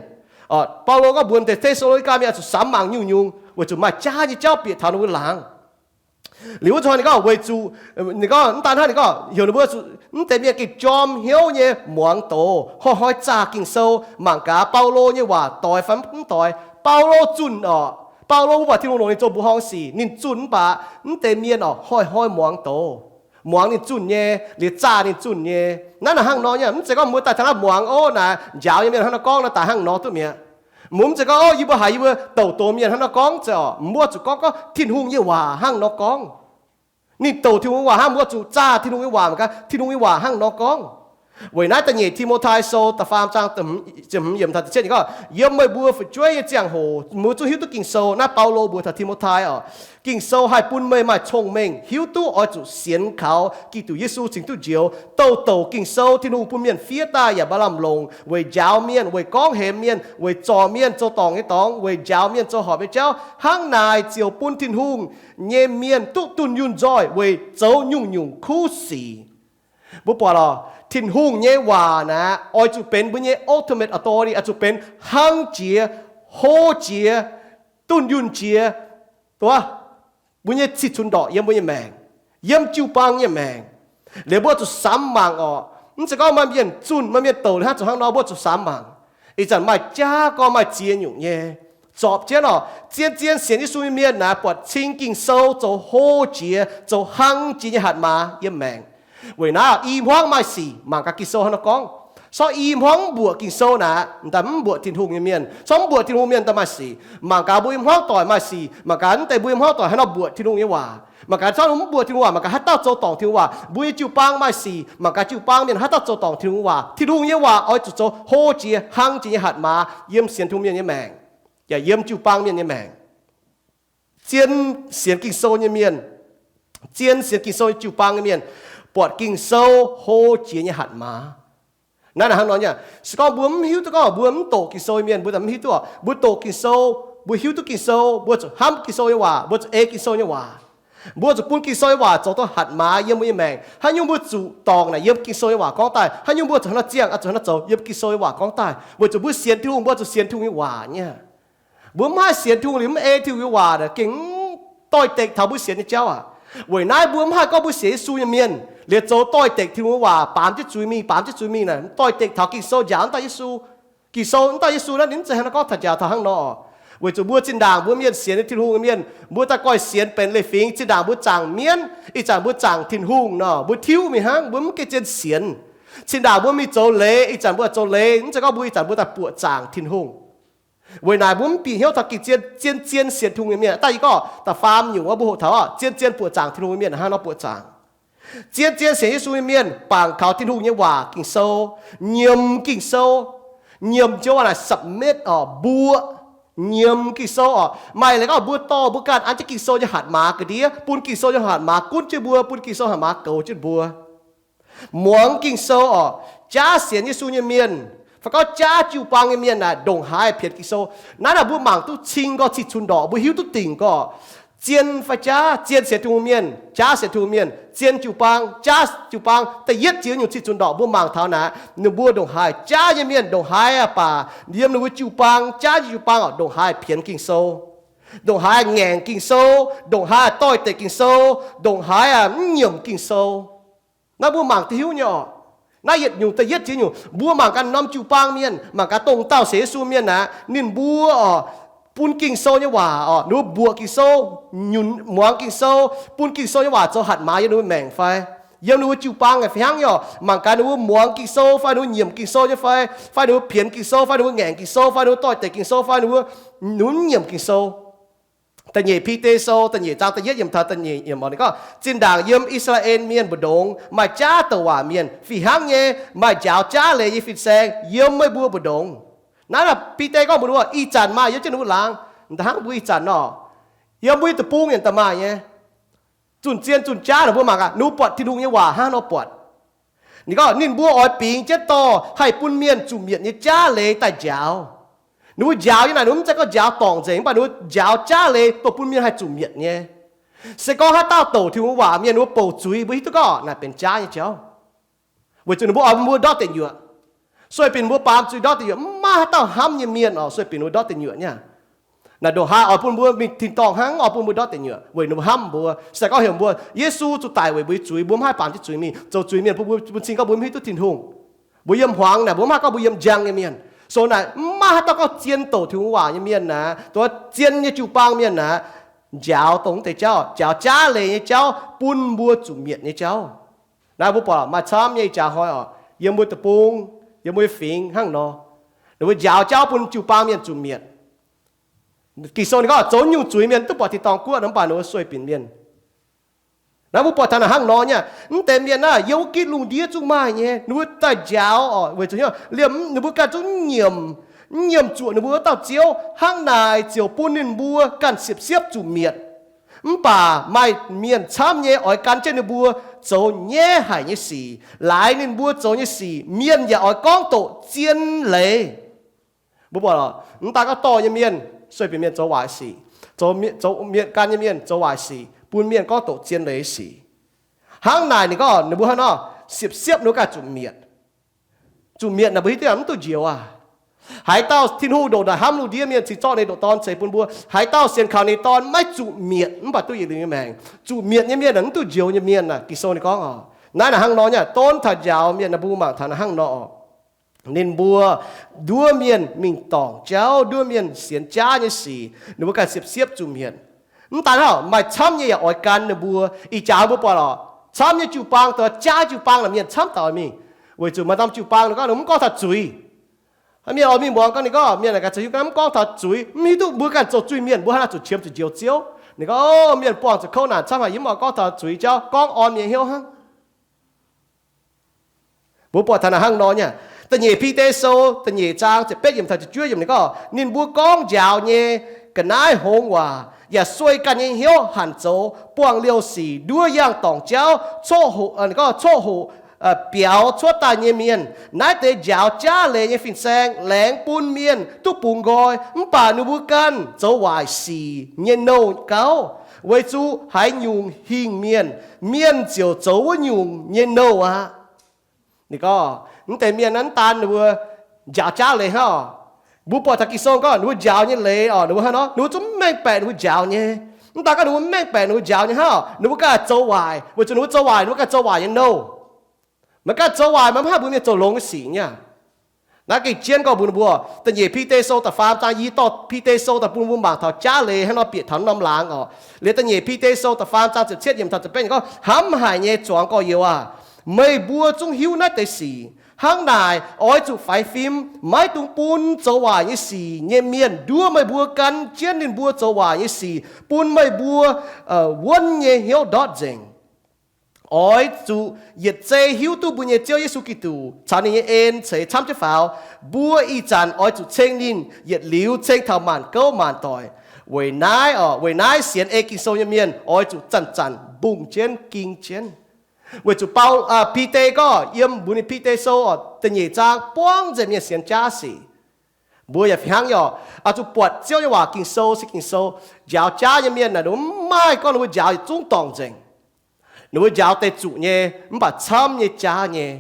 Baulo gorngv mbuox mv deix Te^saa^lo^ni^gaa Mienh oix zuqc samx mangc nyungc-nyungc, weic zuqc maaih jaav nyei jauv bieqc taux ninh mbuo laangz. Liuz wuov zanc ninh gorngv weic zuqc, ninh gorngv mv daan hnangv, ninh gorngv heuc ninh mbuo zuqc mv deix mienh gengh jorm hnyouv nyei muangx doz, hnoi-hnoi zaah Ging-Sou, mangc gaax Baulo nyei waac doix fai mv doix. Baulo zunh oc. Baulo mbuo buatc Tin-Hungh longc ninh zoux mbuoqc horngh sic, ninh zunh mv baac mv deix mienh oc hnoi-hnoi muangx doz, muangx ninh zunh nyei, liuz zaah ninh zunh nyei. Naaiv naaic hnangv nor nyei, mv zeiz gorngv mbuo daaih taux naaiv muangx, o, naaic njaaux nyei mienh hnangv nor gorngv nor daaih hnangv nor duqv mi'aqv. Mv zeiz gorngv, o, yie mbuo haiz yie mbuo douc doz mienh hnangv nor gorngv zeiz orqc. Mbuo zuqc gorngv, gorngv Tin-Hungh nyei waac hnangv nor gorngv. Ninh douc Tin-Hungh nyei waac hnangv, mbuo zuqc zaah Tin-Hungh nyei waac mangc gaax, Tin-Hungh nyei waac hnangv nor gorngv. Weic naaiv da'nyeic Ti^mo^tai Sou da'faam zaang, yiem meih mbuo fu'jueiv nyei ziangh hoc mbuo zungv hiuv duqv Ging-Sou. Naaiv Baulo mbuox taux Ti^mo^tai orqc, Ging-Sou haih bun meih maaih cong-mengh hiuv duqv oix zuqc sienx kaux Giduc Yesu cingx duqv njoux. Douc douc Ging-Sou Tin-Hungh bun mienh fiev daaih yaac maaih lamh longc weic njaaux mienh, weic gorngv hemx mienh, weic zorc mienh zoux dorngc nyei dorngx, weic njaaux mienh zoux horpc nyei jauv. Hnangv naaic ziouc bun Tin-Hungh nyei mienh duqv dunh yunh nzoih weic zoux nyungc-nyungc kuv sic. Mbuo buatc lorqc, Tin-Hungh nyei waac naaic oix zuqc benx mbuo nyei ultimate authority, oix zuqc benx hnangv jiex, hlo jiex, dunh yunh jiex, duqv mbuo nyei cih cunx ndorqc yiem mbuo nyei maengc, yiem jiu-baang nyei maengc. Liuz mbuo zuqc samx mangc orqc. Mv zeiz gorngv maaih mienh zunh, maaih mienh douc liuz hnangv zuqc hnangv nor, mbuo zuqc samx mangc. Ih zanc maaih jaav gorngv maaih ziex nyungc nyei. Zorpc jienv orqc, zien-zien sienx Yesu nyei mienh naaic buatc cing Ging-Sou zoux hlo jiex, zoux hnangv jiex nyei hatc maaz yiem maengc. Weic naaiv i hmuangv maaih sic mangc gaax Ging-Sou hnangv nor gorngv. Corc i hmuangv mv mbuoqc Ging-Sou naaic, m'daaih mv mbuoqc Tin-Hungh nyei mienh. Corc mv mbuoqc Tin-Hungh mienh daaih maaih sic. Mangc gaax mbuo i hmuangv doic maaih sic, mangc gaax mv deix mbuo i hmuangv doic hnangv nor mbuoqc Tin-Hungh nyei waac. Mangc gaax corc mv mbuoqc Tin-Hungh waac, mangc gaax haaix dauh zoux dorngc Tin-Hungh waac. Mbuo nyei jiu-baang maaih sic, mangc gaax jiu-baang mienh haaix dauh zoux dorngc Tin-Hungh waac. Tin-Hungh nyei waac oix zuqc zoux hlo jiex, hnangv jiex nyei hatc maaz yiem sienx Tin-Hungh mienh nyei maengc, yaac yiem jiu-baang mienh nyei maengc. Zien sienx Ging-Sou nyei mienh, zien sienx Ging-Sou nyei jiu-baang nyei mienh, buatc Ging-Sou hlo jiex nyei hatc maaz. Naaiv hnangv nor nyei. Se gorngv mbuo mv hiuv duqv gorngv mbuo mv doqc Ging-Sou nyei mienh, mbuo mv hiuv duqv. Mbuo doqc Ging-Sou, mbuo hiuv duqv Ging-Sou, mbuo zuqc hnamv Ging-Sou nyei waac, mbuo zuqc ei Ging-Sou nyei waac. Mbuo zuqc bun Ging-Sou nyei waac zoux duqv hatc maaz yiem mbuo nyei maengc. Haaix nyungc mbuo zuqc dorngc naaic yiem Ging-Sou nyei waac gorngv daaih. Haaix nyungc mbuo zuqc hnangv nor ziangh, zuqc hnangv nor zoux, yiem Ging-Sou nyei waac gorngv daaih. Weic zuqc mbuo sienx Tin-Hungh, mbuo zuqc sienx Tin-Hungh nyei waac nyei. Mbuo mv haih sienx Tin-Hungh liuz mv ei Tin-Hungh nyei waac, gengh doix-dekc taux mbuo sienx nyei jauv aqv. Weic naaiv mbuo mv haih gorngv mbuo sienx Yesu nyei mienh liuz zoux doix-dekc Tin-Hungh nyei waac, baamz jienv zuiz mingh, baamz jienv zuiz mingh naaic, doix-dekc taux Ging-Sou njaaux mv dauh Yesu. Ging-Sou mv dauh Yesu naaiv ninh mv zeiz hnangv nor gorngv taux njaaux taux hnangv nor. Weic zuqc mbuo zinh ndaangc mbuo mienh sienx Tin-Hungh nyei mienh, mbuo daaih goiv sienx benx leiz-fingx, zinh ndaangc mbuo zaangc mienv, ih zanc mbuo zaangc Tin-Hungh nor, mbuo tiuv mingh hnangv, mbuo mv gaengh zien sienx. Zinh ndaangc mbuo mingh zoux leiz, ih zanc mbuo zoux leiz, mv zeiz gorngv mbuo ih zanc mbuo daaih buoqc zaangc Tin-Hungh. Weic naaic mbuo mv bieqc hnyouv taux gengh zien, zien-zien sienx Tin-Hungh nyei mienh. Da'yietv gorngv, da'faam nyungc wuov mbuo hoqc taux zien-zien buoqc zaangc Tin-Hungh nyei mienh hnangv nor buoqc zaangc. Zien-zien sienx Yesu nyei mienh bangc kaux Tin-Hungh nyei waac Ging-Sou, nyiemc Ging-Sou. Nyiemc joux waac naaic submit orqc, mbuoqc. Nyiemc Ging-Sou orqc, maaih leiz gorngv mbuo dorh mbuo ganh an jienv Ging-Sou nyei hatc maaz ga'ndiev, bun Ging-Sou nyei hatc maaz gunv jienv mbuo, bun Ging-Sou hatc maaz goux jienv mbuo. Muangx Ging-Sou orqc, jaav sienx Yesu nyei mienh, fai gorngv jaav jiu-baang nyei mienh naaic ndongc haaix pienx Ging-Sou. Naaiv naaic mbuo mangc duqv cing gorx cih cunx ndorqc, mbuo hiuv duqv dingc gorx. Zien fai jaav, zien sienx Tin-Hungh mienh, jaav sienx Tin-Hungh mienh, zien jiu-baang, jaav jiu-baang, da'yietv jiex nyungc cih cunx ndorqc mbuo mangc taux naaic, ninh mbuo ndongc haaix jaav nyei mienh, ndongc haaix baac yiem ninh mbuo jiu-baang, jaav nyei jiu-baang orqc, ndongc haaix pienx Ging-Sou, ndongc haaix ngaengc Ging-Sou, ndongc haaix doix-dekc Ging-Sou, ndongc haaix mv nyiemc Ging-Sou. Naaiv mbuo mangc duqv hiuv nyei orqc. Naaiv yietc nyungc, da'yietv jiex nyungc, mbuo mangc gaax norm jiu-baang mienh, mangc gaax dongh dauh sienx Yesu mienh naaic, ninh mbuo orqc, bun Ging-Sou nyei waac orqc, ninh mbuo mbuoqc Ging-Sou, nyunc muangx Ging-Sou, bun Ging-Sou nyei waac zoux hatc maaz yiem ninh mbuo maengc fai, yiem ninh mbuo jiu-baang fih hnangv nyei orqc. Mangc gaax ninh mbuo muangx Ging-Sou fai, ninh mbuo nyiemc Ging-Sou nyei fai, fai ninh mbuo pienx Ging-Sou fai, ninh mbuo ngaengc Ging-Sou fai, ninh mbuo doix-dekc Ging-Sou fai, ninh mbuo, ninh mbuo nyiemc Ging-Sou. Da'nyeic Bide Sou da'nyeic zaang da'yietv yiemc taux da'nyeic yiemc orqc, ninh gorngv, zinh ndaangc yiem I^saa^laa^en Mienh mbu'ndongx maaih jaav douc waac mienh, fih hnangv nyei maaih njaaux jaav leiz nyei fin-saeng yiem meih mbuo mbu'ndongx. Naaiv Bide gorngv mbuo, ih zanc maaih yiem jienv ninh mbuo laangz, hnangv mbuo ih zanc nor, yiem mbuo nyei deic-bung yaac daaih maaih nyei. Zunh zien zunh jaav naaic mbuo mangc gaax, ninh mbuo buatc Tin-Hungh nyei waac hnangv nor buatc. Ninh gorngv ninh mbuo oix bingx jienv dorh haih bun mienh zuqc mietc nyei jaav leiz daaih njaaux. Ninh mbuo njaaux nyei naaic, ninh mbuo mv zeiz gorngv njaaux dorngc nzengc, mv baac ninh mbuo njaaux jaav leiz dongh bun mienh haih zuqc mietc nyei. Se gorngv haaix dauh douc Tin-Hungh waac mienh, ninh mbuo bouc zuiz, mbuo hiuv duqv gorngv naaic benx jaav nyei jauv. Weic zuqc ninh mbuo oix mbuo ndortv deic nyuoqc. Sueih binc mbuo baamz zuiz ndortv deic nyuoqc, mv maaih haaix dauh hnamv nyei mienh oc. Sueih binc mbuo ndortv deic nyuoqc nyei. Naaic ndongc haaix oix bun mbuo mingh tin-dorngh hnangv, oix bun mbuo ndortv deic nyuoqc weic ninh mbuo hnamv mbuo. Se gorngv heuc mbuo, Yesu zuqc daic weic mbuo nyei zuiz, mbuo mv haih baamz jienv zuiz mingh, zoux zuiz mienh, bun mbuo bun cing gorngv mbuo mv hiuv duqv Tin-Hungh. Mbuo yiem hmuangx naaic, mbuo mv haih gorngv mbuo yiem njang nyei mienh. So naaic mv maaih haaix dauh gorngv zien douc Tin-Hungh waac nyei mienh naaic, dongh zien nyei jiu-baang mienh naaic, njaaux dongh mv deix jauv, njaaux jaav leiz nyei jauv, bun mbuo zuqc mietc nyei jauv. Naaiv mbuo buatc maaih camv nyei ih jaax hnoi oc, yiem mbuo deic-bung, yiem mbuo nyei fingx hnangv nor. Ninh mbuo njaaux jauv bun jiu-baang mienh zuqc mietc. Ging-Sou ninh gorngv zoux nyungc zuiz mienh duqv buatc tin-dorngh guoqv nor, mv baac ninh mbuo sueih binc mienh. Naaiv mbuo buatc taux naaic hnangv nor nyei, mv deix mienh naaiv yiem wuov gitv lungh ndiev zungv maaih nyei, ninh mbuo daaih njaaux oc, weic zuqc liemh ninh mbuo ganh zungv nyiemc, nyiemc zuoqc ninh mbuo wuov dauh Ziouv. Hnangv naaic ziouc bun ninh mbuo ganh siepv-siepv zuqc mietc. Mv baac maaih mienh camv nyei oix gan jienv ninh mbuo zoux nyaiv haic nyei sic, laaix ninh mbuo zoux nyei sic mienh yaac oix gorngv doqc zien leiz. Mbuo buatc oc, mv daan gorngv dorh nyei mienh, sueih binc mienh zoux waaic sic, zoux mienh, zoux mienh gan nyei mienh zoux waaic sic, bun mienh gorngv doqc zien leiz sic. Hnangv naaic ninh gorngv ninh mbuo hnangv nor, siepv-siepv ninh mbuo ganh zuqc mietc. Zuqc mietc naaic mbuo hiuv duqv mv duqv njoux aqv. Haaix dauh Tin-Hungh ndongc naaic hnamv lungh ndiev mienh cingx zorqv ninh ndoqc Dorn ceix bun mbuo, haaix dauh sienx kaux ninh Dorn maiv zuqc mietc mv baac duqv yietc liuz nyei maengc. Zuqc mietc nyei mienh naaic mv duqv njoux nyei mienh aqv. Ging-Sou ninh gorngv oc, naaiv naaic hnangv nor nyei, donv taux njaaux mienh naaic mbuo mangc taux naaiv hnangv nor oc. Ninh mbuo nduov mienh mingh dorngc jauv, nduov mienh sienx jaav nyei sic, ninh mbuo ganh siepv-siepv zuqc mietc. Mv daan hnangv, maaih camv nyei yaac oix gan ninh mbuo. Ih jaax mbuo buatc oc, camv nyei jiu-baang, dongh jaav jiu-baang naaic mienh camv dauh mingh. Weic zuqc maaih norm jiu-baang ninh gorngv ninh mv gorngv taux zuiz. Mienh oix mingh muangx gorngv ninh gorngv mienh naaic ganh zoux hiuv ganh mv gorngv taux zuiz, mv hiuv duqv mbuo ganh zoux zuiz mienh mbuo hnangv naaic zuqc qiemx zuqc njoux Ziouv. Ninh gorngv, o, mienh buangh zuqc kouv naanc camv haic, yie mv oix gorngv taux zuiz jauv, gorngv orn mienh hnyouv hnangv. Mbuo buatc taux naaic hnangv nor nyei. Da'nyeic Bide Sou da'nyeic zaang ziepc betv yiemc taux ziepc juov yiemc ninh gorngv, ninh mbuo gorngv njaaux nyei ga'naaiv hngongx waac, yaac sueih ganh nyei hnyouv hanc zoux, buangh liouh sic, nduov yangh dorngc jauv, coqv hoqc, gorngv coqv hoqc biaux cuotv daaih nyei mienh. Naaiv deix njaaux jaav leiz nyei fin-saeng laengz bun mienh duqv bungx nqoi, mv baac ninh mbuo ganh zoux waaic sic nyei nouh gauv. Weic zuqc haaix nyungc hingh mienh, mienh ziouc zoux wuov nyungc nyei nouh aqv. Ninh gorngv, mv deix mienh naaiv mv daan ninh mbuo njaaux jaav leiz hnangv oc. Mbuo buatc taux Ging-Sou gorngv ninh mbuo njaaux nyei leiz oc, ninh mbuo hnangv nor, ninh mbuo zungv mv mengh baeqc ninh mbuo njaaux nyei. Mv daan gorngv ninh mbuo mv mengh baeqc ninh mbuo njaaux nyei hnangv oc, ninh mbuo ganh zoux waaic. Weic zuqc ninh mbuo zoux waaic, ninh mbuo ganh zoux waaic nyei nouh. Meih ganh zoux waaic, meih mv haih mbuox mienh zoux longx nyei sic nyei aqv. Naaiv gengh jienv gorngv mbuox ninh mbuo, da'nyeic Bide Sou da'faam zaang, yie dorh Bide Sou daaih bun mbuo mangc taux jaav leiz hnangv nor bieqc taux norm laangz oc. Liuz da'nyeic Bide Sou da'faam zaang ziepc cietv yiemc taux ziepc betv gorngv, hnamv haic nyei zuangx gorx-youz aah, meih mbuo zungv hiuv naaiv deix sic. Hnangv naaic, oix zuqc faix fim, maiv dungx bun zoux waaic nyei sic nyei mienh nduov meih mbuo gan jienv ninh mbuo zoux waaic nyei sic bun meih mbuo wuonv nyei hnyouv ndortv nzengc. Oix zuqc yietc zei hiuv duqv mbuo nyei Ziouv Yesu Giduc caux ninh nyei en ceix camv jienv faaux. Mbuo ih zanc oix zuqc ceng ninh yietc liuz ceng taux maanc gouv maanc doic. Weic naaiv oc, weic naaiv sienx ei Ging-Sou nyei mienh oix zuqc zanc-zanc mbungh jienv ging jienv. Weic zuqc Bau, Bide gorngv yiem mbuo nyei Bide Sou oc, da'nyeic zaang buangv nzengc mienh sienx jaav sic. Mbuo yaac fih hnangv nyei oc, oix zuqc buatc Ziouv nyei waac Ging-Sou se Ging-Sou. Njaaux jaav nyei mienh naaic, ninh mbuo mv maaih gorngv ninh mbuo njaaux yietc zungv dorngc nzengc. Ninh mbuo njaaux deix zuqc nyei, mv baac camv nyei jaav nyei.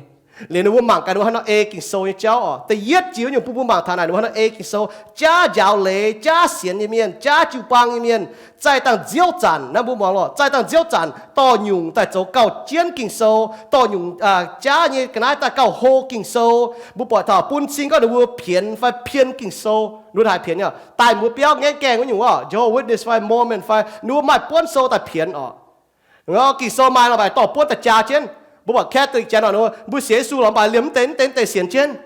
Liuz ninh mbuo mangc gaax ninh mbuo hnangv nor ei Ging-Sou nyei jauv oc. Da'yietv jiex nyungc bun mbuo mangc taux naaic ninh mbuo hnangv nor ei Ging-Sou. Jaav njaaux leiz, jaav sienx nyei mienh, jaav jiu-baang nyei mienh, zaih dangh nziouv zanc naaiv mbuo muangx lorqc, zaih dangh nziouv zanc dorh nyungc daaih zoux gauh jienv Ging-Sou, dorh nyungc jaav nyei ga'naaiv daaih gauh hlo Ging-Sou. Mbuo buatc taux bun cing gorngv ninh mbuo pienx fai pien Ging-Sou, ninh mbuo haaix pienx nyei, daaih mbuo biauv ngaengv gaengh wuov nyungc oc, Jehovah Witness fai Mormon fai, ninh mbuo maaih buonv sou daaih pienx oc. Ging-Sou maaih lorqc, mv baac dorh buonv daaih jaa jienv. Mbuo buatc Catholic janx oc, ninh mbuo sienx Yesu lorqc, mv baac liemh mv deix, mv deix sienx jienv.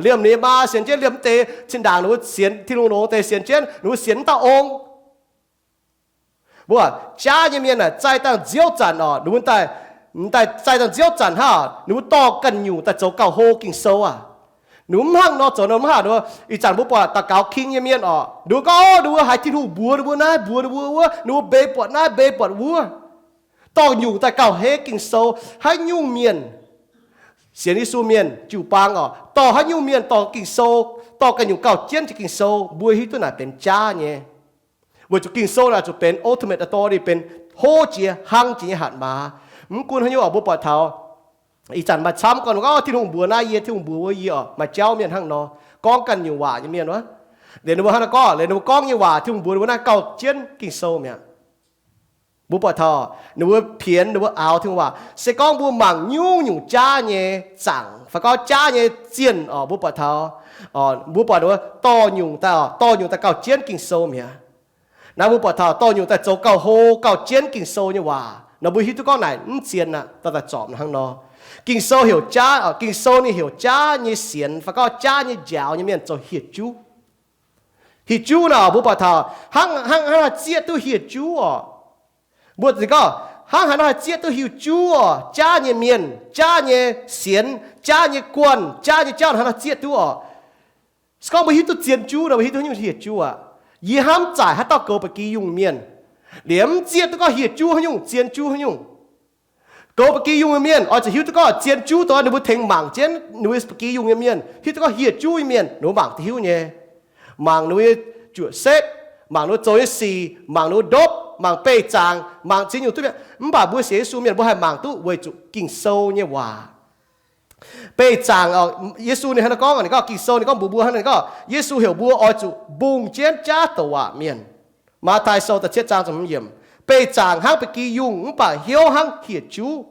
Liemh ninh nyei maa sienx jienv, liemh mv deix zinh ndaangc ninh mbuo sienx Tin-Hungh longx deix sienx jienv, ninh mbuo sienx mv dauh ong. Mbuo jaav nyei mienh aah, zaih dangh nziouv zanc oc, ninh mbuo daaih, daaih zaih dangh nziouv zanc hnangv, ninh mbuo dorh ganh nyungc daaih zoux gauh hlo Ging-Sou aqv. Ninh mbuo mv hnangv nor zoux nor mv haav, ih zanc mbuo buatc daux gaux king nyei mienh oc, ninh mbuo gorngv ninh mbuo haiz Tin-Hungh mbuox ninh mbuo naaiv mbuox ninh mbuo wuov, ninh mbuo mbeix buatc naaiv mbeix buatc wuov, dorh nyungc daaih gauh hlo Ging-Sou. Haaix nyungc mienh, sienx Yesu mienh jiu-baang oc, dorh haaix nyungc mienh dorh Ging-Sou, dorh ganh nyungc gauh jienv jiex Ging-Sou, mbuo hiuv duqv naaic benx jaav nyei. Weic zuqc Ging-Sou naaic zuqc benx ultimate authority, benx hlo jiex, hlang jiex nyei hatc maaz. Mv gunv haaix nyungc oc, mbuo buatc taux ih zanc maaih camv gorngv, Tin-Hungh mbuox naaiv yie, Tin-Hungh mbuox wuov yie oc. Maaih jauv mienh hnangv nor, gorngv ganh nyungc waac nyei mienh wuov. Liuz ninh mbuo hnangv naaiv gorngv, liuz ninh mbuo gorngv nyei waac Tin-Hungh mbuox ninh mbuo naaiv gauh jienv Ging-Sou mi'aqv. Mbuo buatc taux ninh mbuo pienx, ninh mbuo aaux Tin-Hungh waac. Se gorngv mbuo mangc nyungc-nyungc jaav nyei zaangc fai gorngv jaav nyei zienh oc, mbuo buatc taux, mbuo buatc ninh mbuo dorh nyungc daaih, dorh nyungc daaih gauh jienv Ging-Sou mi'aqv. Naaiv mbuo buatc taux dorh nyungc daaih zoux gauh hlo, gauh jienv Ging-Sou nyei waac nor, mbuo hiuv duqv gorngv naaic mv zien aqv, daaih daaih zorpc hnangv nor. Ging-Sou heuc jaav, Ging-Sou ninh heuc jaav nyei sienx fai gorngv jaav nyei njaaux nyei mienh zoux hieh juv. Hieh juv naaic mbuo buatc taux hnangv, hnangv, hnangv haaix zieqv duqv hieh juv oc. Mbuo gorngv hnangv haaix nor haih zieqv duqv hieh juv oc, jaav nyei mienh, jaav nyei sienx, jaav nyei guanh, jaav nyei jauv hnangv haaix nor zieqv duqv oc. Se gorngv mbuo hiuv duqv zien juv nor, mbuo hiuv duqv haaix nyungc hieh juv aqv. Yie hnamv zaaic haaix dauh goux ba'gi yungh mienh, liemh mv zieqv duqv gorngv hieh juv haaix nyungc, zien juv haaix nyungc. Goux ba'gi yungh nyei mienh oix zuqc hiuv duqv gorngv zien juv dongh ninh mbuo tengx mangc jienv ninh mbuo ba'gi yungh nyei mienh, hiuv duqv gorngv hieh juv nyei mienh ninh mbuo mangc duqv hiuv nyei. Mangc ninh mbuo nyei juoqv setv, mangc ninh mbuo zoux nyei sic, mangc ninh mbuo ndopv, mangc beih zaangc, mangc ziex nyungc duqv mi'aqv. Mv baac mbuo sienx Yesu mienh mbuo haih mangc duqv weic zuqc Ging-Sou nyei waac. Beih zaangc, Yesu ninh hnangv naaiv gorngv, ninh gorngv Ging-Sou ninh gorngv mbuox mbuo hnangv naaiv, ninh gorngv Yesu heuc mbuo oix zuqc mbungh jienv jaav douc waac mienh. Matv^taai Sou da'cietv zaang ziepc hmz yiemc. Beih zaangc hnangv ba'gi yungh mv baac hnyouv hnangv hieh juv.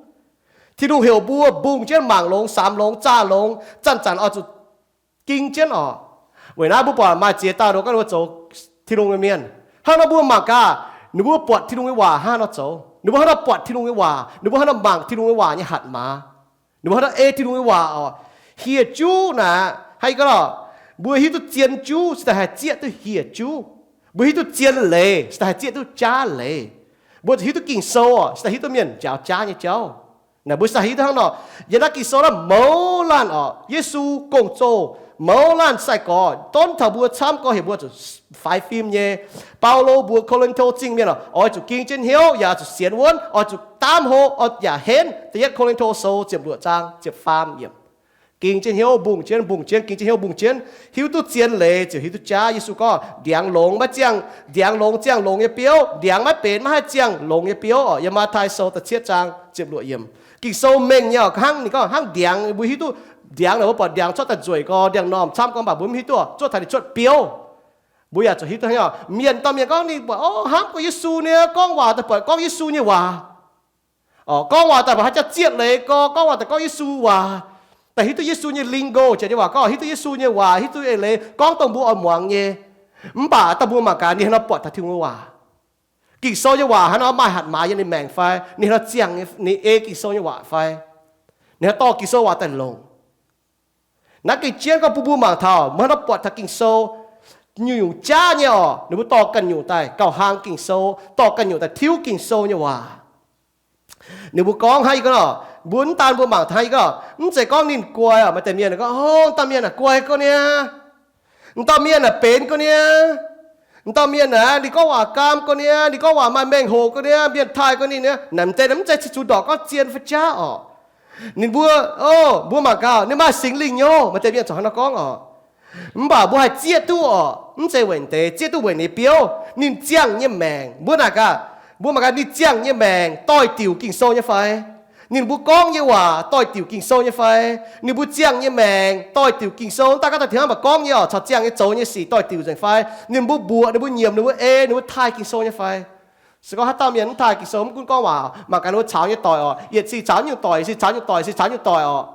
Tin-Hungh heuc mbuo mbungh jienv mangc longx, samx longx, zaah longx, zanc-zanc oix zuqc ging jienv oc. Weic naaiv mbuo buatc maaih ziex dauh ninh mbuo gorngv ninh mbuo zoux Tin-Hungh nyei mienh. Hnangv nor mbuo mangc gaax, ninh mbuo buatc Tin-Hungh nyei waac hnangv haaix nor zoux, ninh mbuo hnangv haaix nor buatc Tin-Hungh nyei waac, ninh mbuo hnangv haaix nor mangc Tin-Hungh nyei waac nyei hatc maaz, ninh mbuo hnangv haaix nor ei Tin-Hungh nyei waac oc. Hieh juv naaic, hnangv yie gorngv, mbuo hiuv duqv zien juv se daaih haih zieqv duqv hieh juv. Mbuo hiuv duqv zien leiz se daaih haih zieqv duqv jaav leiz. Mbuo zuqc hiuv duqv Ging-Sou oc, se daaih hiuv duqv mienh njaaux jaav nyei jauv. Naaic mbuo se daaih hiuv duqv hnangv nor. Yiem naaiv Ging-Sou naaiv mouz laanh oc, Yesu gong-zoh mouz laanh sai-gorx donv taux mbuo camv gorx heuc mbuo zuqc faix fim nyei. Baulo mbuox Ko^lin^to Zingh mienh oc, oix zuqc ging jienv hnyouv yaac zuqc sienx wuonv, oix zuqc daamv hlo, oix yaac henv. Da'yietv Ko^lin^to Sou ziepc luoqc zaang ziepc faam yiemc. Ging jienv hnyouv mbungh jienv, mbungh jienv, ging jienv hnyouv mbungh jienv, hiuv duqv zien leiz ziouc hiuv duqv jaav. Yesu gorngv ndiangx longx maiv ziangh, ndiangx longx ziangh longx nyei biouv, ndiangx maiv benx maiv haih ziangh longx nyei biouv oc. Yiem Matv^taai Sou da'cietv zaang ziepc luoqc yiemc. Ging-Sou mengh nyei oc, hnangv ninh gorngv hnangv ndiangx, mbuo hiuv duqv ndiangx naaic, mbuo buatc ndiangx cuotv daaih nzueic gorx, ndiangx-normh camv gorx, mv baac mbuo mv hiuv duqv oc, zuov taux ninh cuotv biouv. Mbuo yaac zuqc hiuv duqv hnangv oc. Mienh, dauh mienh gorngv ninh buatc, o, hnamv gorx Yesu nyei gorngv waac daaih buatc gorngv Yesu nyei waac. Gorngv waac daaih buatc haaix jaax zieqv leiz gorx, gorngv waac daaih gorngv Yesu waac. Daaih hiuv duqv Yesu nyei lingo, janx nyei waac gorngv hiuv duqv Yesu nyei waac, hiuv duqv eix leiz gorngv dongh mbuo oix muangx nyei. Mv baac daaih mbuo mangc gaax ninh haaix nor buatc taux Tin-Hungh nyei waac. Ging-Sou nyei waac haaix nor maaih hatc maaz yiem ninh maengc fai? Ninh haaix nor ziangh ninh ei Ging-Sou nyei waac fai? Ninh haaix nor dorh Ging-Sou waac daaih longc? Naaiv gengh jienv gorngv bun mbuo mangc taux mbuo haaix nor buatc taux Ging-Sou nyungc-nyungc jaav nyei oc. Ninh mbuo dorh ganh nyungc daaih gauh hlang Ging-Sou, dorh ganh nyungc daaih tiuv Ging-Sou nyei waac. Ninh mbuo gorngv hnangv yie gorngv oc, mbuo mv daan mbuo mangc taux hnangv yie gorngv, mv zeiz gorngv ninh guai oc. Maaih deix mienh gorngv, o, dauh mienh aah, guai gorngv niaa. Dauh mienh aah, benx gorngv niaa. Dauh mienh aah, ninh gorngv waac gaam gorngv niaa, ninh gorngv waac maaih mengh hoc gorngv niaa, mienh taaih gorngv ninh niaa. Naaic m'deix mv zeiz cingx zuqc ndorqc gorngv zien fai jaav oc. Ninh mbuo, o, mbuo mangc gaax, ninh maaih Singx Lingh nyei oc. Maaih deix mienh corc hnangv nor gorngv oc. Mv baac mbuo haih zieqv duqv oc, mv zeiz weic deix, zieqv duqv weic ninh biouv, ninh ziangh nyei maengc. Mbuo naaic gaax, mbuo mangc gaax ninh ziangh nyei maengc doix-diuc Ging-Sou nyei fai? Ninh mbuo gorngv nyei waac doix-diuc Ging-Sou nyei fai? Ninh mbuo ziangh nyei maengc doix-diuc Ging-Sou, mv daaih gorngv daaih taux mv baac gorngv nyei oc, caux ziangh nyei zoux nyei sic doix-diuc nzengc fai? Ninh mbuo mbuoqc, ninh mbuo nyiemc, ninh mbuo ei, ninh mbuo taaih Ging-Sou nyei fai? Se gorngv haaix dauh mienh mv taaih Ging-Sou, mv gunv gorngv waac, mangc gaax ninh mbuo caux nyei doic oc, yietc sic caux nyungc doic, yietc sic caux nyungc doic, yietc sic caux nyungc doic oc.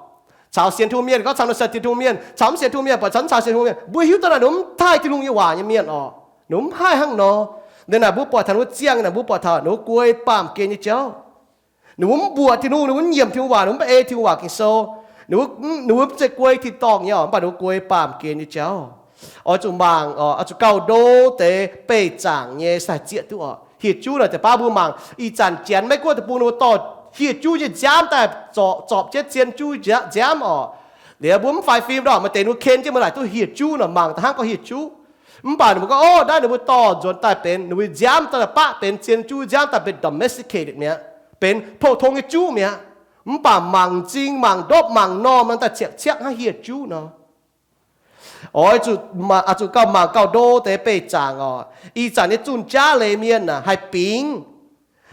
Caux sienx Tin-Hungh mienh, gorngv caux nor sienx Tin-Hungh mienh, caux mv sienx Tin-Hungh mienh, buatc caux mv caux sienx Tin-Hungh mienh, mbuo hiuv duqv naaic ninh mv taaih Tin-Hungh nyei waac nyei mienh oc. Ninh mv haih hnangv nor. Ninh naaic mbuo buatc taux ninh mbuo ziangh, naaic mbuo buatc taux ninh mbuo guei baamh gen nyei jauv. Ninh mbuo mv mbuoqc Tin-Hungh, ninh mbuo mv nyiemc Tin-Hungh waac, ninh mbuo mv ei Tin-Hungh waac Ging-Sou. Ninh mbuo, ninh mbuo mv zeiz guei tin-dorngh nyei oc, mv baac ninh mbuo guei baamh gen nyei jauv. Oix zuqc mangc oc, oix zuqc gauh ndo deix beih zaangc nyei se haih zieqc duqv oc. Hieh juv naaic deix baav mbuo mangc, ih zanc Janx Meiv Guoqv deic-bung ninh mbuo dorh hieh juv nyei nziaamv daaih zorpc, zorpc jienv zien juv nziaamv oc. Liuz mbuo mv faix fim nor, maaih deix ninh mbuo ken jienv mbuo laaic duqv hieh juv nor, mangc daaih hnangv gorngv hieh juv. Mv baac ninh mbuo gorngv, o, naaiv ninh mbuo dorh nzuonx daaih benx, ninh mbuo nziaamv dorh daaih baqv benx zien juv, nziaamv daaih benx domesticated mi'aqv, benx pou-tong nyei juv mi'aqv. Mv baac mangc m'zing, mangc ndopv, mangc normh nor daaih ciaqv ciaqv hnangv hieh juv nor. Oix zuqc, oix zuqc gauh mangc gauh ndo deix beih zaangc oc. Ih zanc nyei zunh jaav leiz mienh aah, haih bingx.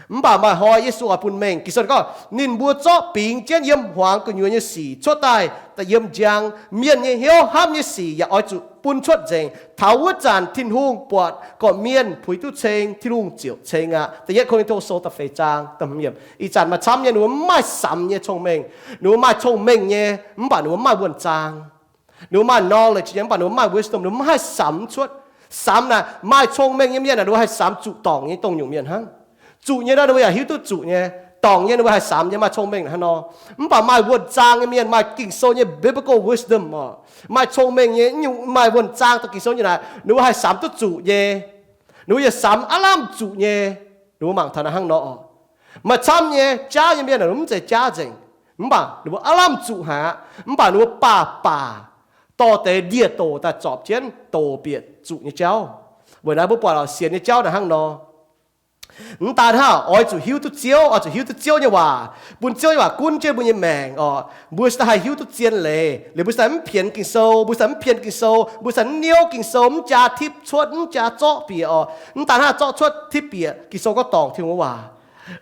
Mv baac maaih hnoi Yesu oix bun mengh. Ging-Sou gorngv, ninh mbuo zorqv bingx jienv yiem hmuangx gu'nyuoz nyei sic cuotv daaih, daaih yiem njang. Mienh nyei hnyouv hnamv nyei sic yaac oix zuqc bun cuotv nzengc. Taux wuov zanc Tin-Hungh buatc gorqv-mienh puix duqv ceng, Tin-Hungh ziouc ceng aqv. Da'yietv Ko^lin^to Sou da'feix zaang. Ih zanc maaih camv nyei ninh mbuo mv maaih samx nyei cong-mengh. Ninh mbuo maaih cong-mengh nyei, mv baac ninh mbuo mv maaih wuonh zaang. Ninh mbuo maaih knowledge nyei, mv baac ninh mbuo mv maaih wisdom, ninh mbuo mv haih samx cuotv. Samx naaic, maaih cong-mengh nyei mienh aah, ninh mbuo haih samx zuqc dorngc nyei dongh nyungc mienh hnangv. Zuqc nyei nor, ninh mbuo yaac hiuv duqv zuqc nyei. dorngc nyei, ninh mbuo haih samx nyei, maaih cong-mengh hnangv nor. Mv baac maaih wuonh zaang nyei mienh, maaih Ging-Sou nyei biblical wisdom oc, maaih cong-mengh nyei, maaih wuonh zaang dongh Ging-Sou nyei naaic, ninh mbuo haih samx duqv zuqc nyei. Ninh mbuo yietc samx aav lamh zuqc nyei. Ninh mbuo mangc taux naaiv hnangv nor oc. Maaih camv nyei jaav nyei mienh, ninh mbuo mv zeiz jaav nzengc, mv baac ninh mbuo aav lamh zuqc haic aqv. Mv baac ninh mbuo baac baac dorh deix ndie-doc daaih zorpc jienv doc bieqc zuqc nyei jauv. Weic naaiv mbuo buatc sienx nyei jauv naaic hnangv nor. Mv daan hnangv, oix zuqc hiuv duqv Ziouv, oix zuqc hiuv duqv Ziouv nyei waac, bun Ziouv nyei waac gunv jienv mbuo nyei maengc oc, mbuo cingx daaih haih hiuv duqv zien leiz. Liuz mbuo cingx daaih mv pienx Ging-Sou, mbuo cingx daaih mv pienx Ging-Sou, mbuo cingx daaih mv niouv Ging-Sou, mv jaa tipv cuotv, mv jaa zorqv bieqc oc. Mv daan hnangv, zorqv cuotv tipv bieqc, Ging-Sou gorngv dorngc Tin-Hungh waac.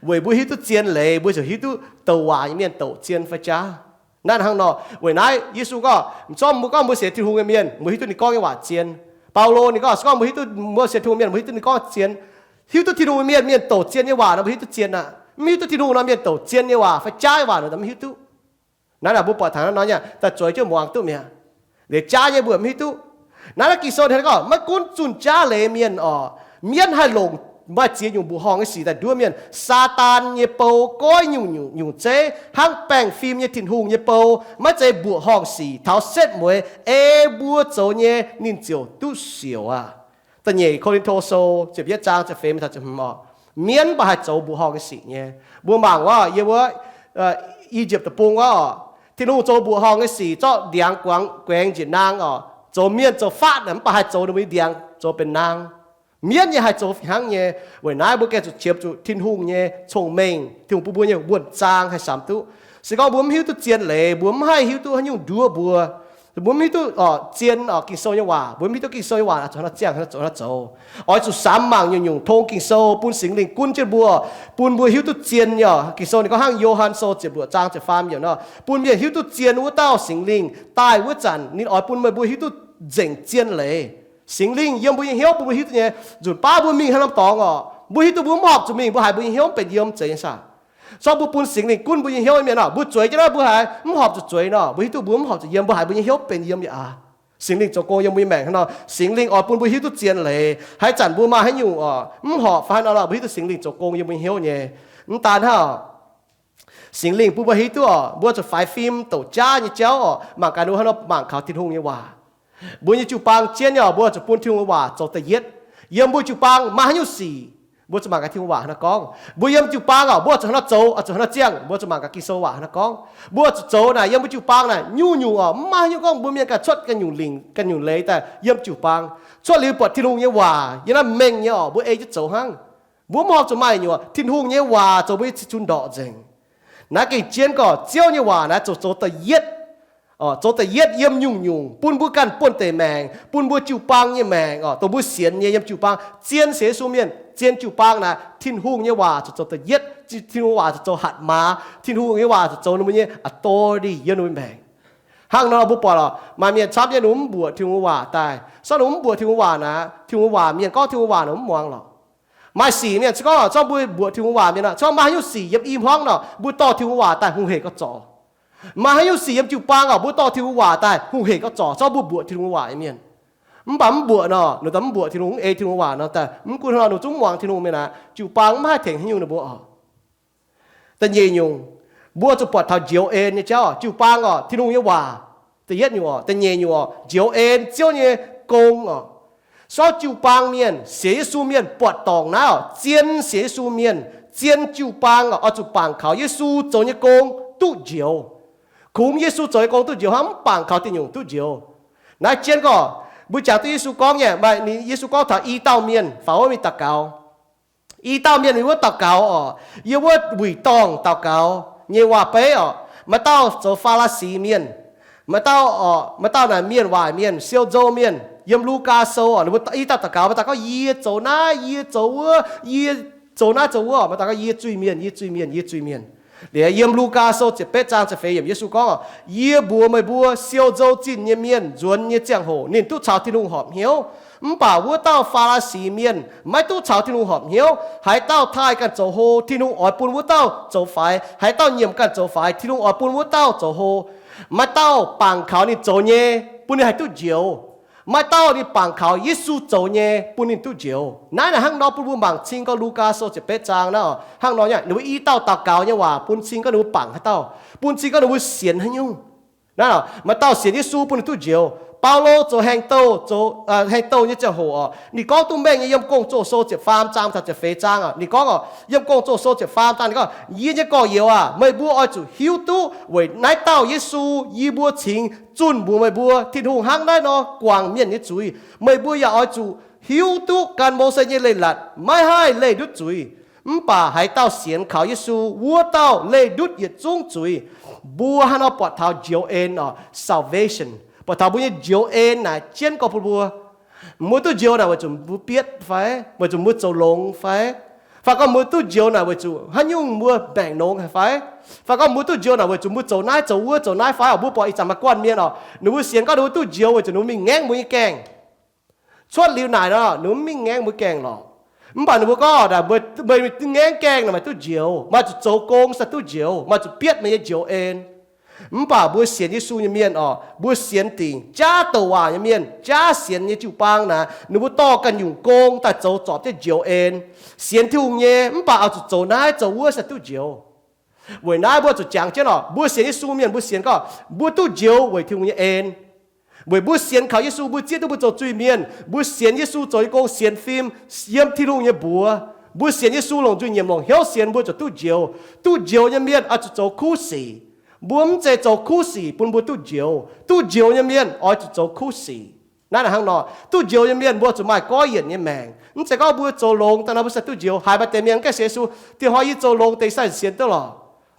Weic mbuo hiuv duqv zien leiz, mbuo ziouc hiuv duqv douc waac nyei mienh douc zien fai jaav. Naaiv hnangv nor, weic naaiv Yesu gorngv, zorqv mbuo gorngv mbuo sienx Tin-Hungh nyei mienh, mbuo hiuv duqv ninh gorngv nyei waac zien. Baulo ninh gorngv, se gorngv mbuo hiuv duqv, mbuo sienx Tin-Hungh mienh, mbuo hiuv duqv ninh gorngv zien. Hiuv duqv Tin-Hungh mienh, mienh douc zien nyei waac nor, mbuo hiuv duqv zien aqv. Mv hiuv duqv Tin-Hungh nor, mienh douc zien nyei waac fai jaav nyei waac nor, mv hiuv duqv. Naaiv naaic mbuo buatc taux naaiv nor nyei, daaih zueiz jienv muangx duqv mi'aqv. Liuz jaav nyei mbuo mv hiuv duqv. Naaiv naaiv Ging-Sou ninh gorngv, maiv gunv zunh jaav leiz mienh oc, mienv haih longc maaih ziex nyungc mbuoqc horngh nyei sic daaih nduov mienh. Saadaan nyei bou goiv nyungc-nyungc zeiv hnangv baengh fim nyei tin-hungh nyei bou, maiv zeiz mbuoqc horngh sic. Taux setv mueiz ei mbuo zoux nyei, ninh ziouc duqv siouc aqv. Da'nyeic Ko^lin^to Sou ziepc yietv zaang ziepc feix mingh taux ziepc hmz oc. Mienv mv baac haih zoux mbuoqc horngh nyei sic nyei. Mbuo mangc wuov, yiem wuov, I^yipv Deic-Bung wuov oc, Tin-Hungh zoux mbuoqc horngh nyei sic zorqv ndiangx guangx guaengx njiec naang oc, zoux mienh zoux fatv naaic, mv baac haih zoux ninh mbuo nyei ndiangx zoux benx naang. Mienv nyei haih zoux fih hnangv nyei. Weic naaiv mbuo gengh zuqc qiemx zuqc Tin-Hungh nyei cong-mengh, Tin-Hungh bun mbuo nyei wuonh zaang haih samx duqv. Se gorngv mbuo mv hiuv duqv zien leiz, mbuo mv haih hiuv duqv haaix nyungc nduov mbuo, mbuo mv hiuv duqv oc, zien oc, Ging-Sou nyei waac, mbuo mv hiuv duqv Ging-Sou nyei waac naaic zoux haaix nor ziangh, haaix nor zoux, haaix nor zoux. Oix zuqc samx mangc nyungc-nyungc tong Ging-Sou bun Singx Lingh gunv jienv mbuo, bun mbuo hiuv duqv zien nyei oc. Ging-Sou ninh gorngv hnangv Yo^han Sou ziepc luoqc zaang ziepc faam yiemc nor, bun mienh hiuv duqv zien wuov dauh Singx Lingh daaih wuov zanc, ninh oix bun meih mbuo hiuv duqv nzengc zien leiz. Singx Lingh yiem mbuo nyei hnyouv bun mbuo hiuv duqv nyei. Nzunc baav mbuo mingh haaix norm dorngx oc, mbuo hiuv duqv mbuo mv horpc zuqc mingh, mbuo haiz mbuo nyei hnyouv mv benx yiem zeiz nyei saah? Zorqv mbuo bun Singx Lingh gunv mbuo nyei hnyouv nyei mienh oc, mbuo zueiz jienv naaiv mbuo haiz mv horpc zuqc zueiz nor, mbuo hiuv duqv mbuo mv horpc zuqc yiem, mbuo haiz mbuo nyei hnyouv benx yiem yaac aav. Singx Lingh zoux gong yiem mbuo nyei maengc hnangv nor, Singx Lingh oix bun mbuo hiuv duqv zien leiz. Haaix zanc mbuo maaih haaix nyungc oc, mv horpc fai haaix nor lorqc, mbuo hiuv duqv Singx Lingh zoux gong yiem mbuo nyei hnyouv nyei. Mv daan hnangv oc, Singx Lingh bun mbuo hiuv duqv oc, mbuo zuqc faix fim douc jaav nyei jauv oc, mangc gaax ninh haaix nor mangc kaux Tin-Hungh nyei waac. Mbuo nyei jiu-baang jienv nyei oc, mbuo zuqc bun Tin-Hungh nyei waac zoux da'yietv. Yiem mbuo jiu-baang maaih haaix nyungc sic, mbuo zuqc mangc gaax Tin-Hungh waac haaix nor gorngv. Mbuo yiem jiu-baang oc, mbuo zuqc haaix nor zoux, zuqc haaix nor ziangh, mbuo zuqc mangc gaax Ging-Sou waac haaix nor gorngv. Mbuo zuqc zoux naaic, yiem mbuo jiu-baang naaic nyungc-nyungc oc, mv maaih haaix nyungc gorngv mbuo mienh ganh cuotv ganh nyungc lingc ganh nyungc leiz daaih yiem jiu-baang. Cuotv liuz buatc Tin-Hungh nyei waac yiem naaiv mengh nyei oc, mbuo ei jienv zoux hnangv. Mbuo mv horpc zuqc maaih nyungc, Tin-Hungh nyei waac zoux mbuo nyei cing-nzunc ndorqc nzengc. Naaiv gengh jienv gorngv Ziouv nyei waac naaiv zoux, zoux da'yietv, zoux da'yietv yiem nyungc-nyungc, bun mbuo ganh buonv-deic maengc, bun mbuo jiu-baang nyei maengc oc, dongh mbuo sienx nyei yiem jiu-baang, zien sienx Yesu mienh, zien jiu-baang naaic, Tin-Hungh nyei waac zuqc zoux da'yietv, Tin-Hungh waac zuqc zoux hatc maaz, Tin-Hungh nyei waac zuqc zoux ninh mbuo nyei authority yiem ninh mbuo maengc. Hnangv nor mbuo buatc lorqc, maaih mienh camv nyei ninh mbuo mv mbuoqc Tin-Hungh waac daaih. Se gorngv ninh mbuo mv mbuoqc Tin-Hungh waac naaic, Tin-Hungh waac mienh gorngv Tin-Hungh waac ninh mbuo mv muangx lorqc. Maaih sic mienh se gorngv lorqc, se gorngv mbuo mbuoqc Tin-Hungh waac mienh aqv, se gorngv maaih haaix nyungc sic yiem i hmuangv nor, mbuo dorh Tin-Hungh waac daaih hungh heic gorqv-zorc. Maaih haaix nyungc sic yiem jiu-baang oc, mbuo dorh Tiuv waac daaih hungh heic gorqv-zorc, zorqv mbuo mbuoqc Tin-Hungh waac nyei mienh. Mv baac mv mbuoqc nor, ninh daaih mv mbuoqc Tin-Hungh, mv ei Tin-Hungh waac nor, daaih mv gunv hnangv nor, ninh zungv mv muangx Tin-Hungh mienh aqv. Jiu-baang mv haih tengx haaix nyungc ninh mbuo oc. Da'nyeic nyungc, mbuo zuqc buatc taux njoux en nyei jauv. Jiu-baang oc, Tin-Hungh nyei waac, da'yietv nyungc oc. Da'nyeic nyungc oc, njoux en, Ziouv nyei gong oc. Sorv jiu-baang mienh, sienx Yesu mienh buatc dorngc naaiv oc, zien sienx Yesu mienh, zien jiu-baang oc, oix zuqc bangc kaux Yesu zoux nyei gong duqv njoux. Kungx Yesu zoux nyei gong duqv njoux hnangv, mv bangc kaux diuh nyungc duqv njoux. Naaiv jienv gorngv, mbuo jangx duqv Yesu gorngv nyei, maaih Yesu gorngv taux i dauh mienh faaux wuov mingh daux gaux. I dauh mienh mingh wuov daux gaux oc, yiem wuov wuic dorngh daux gaux nyei waac-beiv oc, maaih dauh zoux Faa^laa^si mienh, maaih dauh oc, maaih dauh naaic mienh waaic mienh, siou nzou mienh. Yiem Lugaa Sou oc, i dauh daux gaux, maaih dauh gorngv, Yie zoux naaiv, yie zoux wuov, yie zoux naaiv zoux wuov. Maaih dauh gorngv, Yie zuiz-mienh, yie zuiz-mienh, yie zuiz-mienh. Liuz yiem Lugaa Sou ziepc betv zaang ziepc feix yiemc Yesu gorngv oc, Yie mbuox meih mbuo, siou nzou zinh nyei mienh nzuonx nyei ziangh hoc ninh duqv caux Tin-Hungh horpc hnyouv. Mv baac wuov dauh Faa^laa^si mienh maiv duqv caux Tin-Hungh horpc hnyouv. Haaix dauh taaih ganh zoux hlo, Tin-Hungh oix bun wuov dauh zoux faix. Haaix dauh nyiemc ganh zoux faix, Tin-Hungh oix bun wuov dauh zoux hlo. Maaih dauh bangc kaux ninh zoux nyei, bun ninh haih duqv njoux. Maaih dauh ninh bangc kaux Yesu zoux nyei bun ninh duqv njoux. Naaiv naaic hnangv nor bun mbuo mangc cing gorngv Lugaa Sou ziepc betv zaang naaiv oc. Hnangv nor nyei ninh mbuo i dauh daux gaux nyei waac bun cing gorngv ninh mbuo bangc haaix dauh, bun cing gorngv ninh mbuo sienx haaix nyungc. Naaiv maaih dauh sienx Yesu bun ninh duqv njoux. Baulo zoux haeng douh, zoux haeng douh nyei ziangh hoc oc, ninh gorngv duqv mengh nyei. Yiem Gong-Zoh Sou ziepc faam zaang taux ziepc feix zaang oc, ninh gorngv oc, yiem Gong-Zoh Sou ziepc faam zaang ninh gorngv, Yie nyei gorx-youz aac, meih mbuo oix zuqc hiuv duqv weic naaiv dauh Yesu yie mbuo cingx zunh mbuox meih mbuo, Tin-Hungh hnangv naaiv nor guangc mienh nyei zuiz. Meih mbuo yaac oix zuqc hiuv duqv gan Mose nyei leiz-latc maiv haih leih ndutv zuiz. Mv baac haaix dauh sienx kaux Yesu, wuov dauh leih ndutv yietc zungv zuiz. Mbuo hnangv nor buatc taux njoux en oc, salvation, buatc taux mbuo nyei njoux en naaic jienv gorngv bun mbuo. Mbuo duqv njoux naaic weic zuqc mbuo bietv fai, weic zuqc mbuo zoux longx fai, fai gorngv mbuo duqv njoux naaic weic zuqc haaix nyungc mbuo mbaengc nongx haic fai, fai gorngv mbuo duqv njoux naaic weic zuqc mbuo zoux naaiv zoux wuov zoux naaiv fai oc. Mbuo buatc ih zanc maaih guanh mienh oc, ninh mbuo sienx gorngv ninh mbuo duqv njoux weic zuqc ninh mbuo mingh ngaengv mbuo nyei gaengh. Cuotv liuz naaic nor ninh mbuo mv mingh ngaengv mbuo gaengh lorqc. Mv baac ninh mbuo gorngv, Meih ngaengv gaengh naaic maaih duqv njoux, maaih zuqc zoux gong se duqv njoux, maaih zuqc bietv meih nyei njoux en. Mv baac mbuo sienx Yesu nyei mienh oc, mbuo sienx dingc jaav douc waac nyei mienh, jaav sienx nyei jiu-baang naaic, ninh mbuo dorh ganh nyungc gong daaih zoux zorpc jienv njoux en. Sienx Tin-Hungh nyei mv baac oix zuqc zoux naaiv zoux wuov se duqv njoux. Weic naaiv mbuo zuqc jangx jienv oc, mbuo sienx Yesu mienh mbuo sienx gorngv mbuo duqv njoux weic Tin-Hungh nyei en. Weic mbuo sienx kaux Yesu, mbuo zieqv duqv mbuo zoux zuiz-mienh, mbuo sienx Yesu zoux nyei gong, sienx fim, yiem Tin-Hungh nyei mbuox. Mbuo sienx Yesu longc nzuih nyiemc longc hnyouv sienx, mbuo zuqc duqv njoux. Duqv njoux nyei mienh oix zuqc zoux kuv sic. Mbuo mv zeiz zoux kuv sic bun mbuo duqv njoux. Duqv njoux nyei mienh oix zuqc zoux kuv sic. Naaiv hnangv nor, duqv njoux nyei mienh mbuo zuqc maaih goiv yienc nyei maengc. Mv zeiz gorngv mbuo zoux longx daaih nor mbuo se duqv njoux. Haiz maaih deix mienh mv gaengh sienx Yesu, dieh hnoi yie zoux longx deix sai sienx duqv lorqc.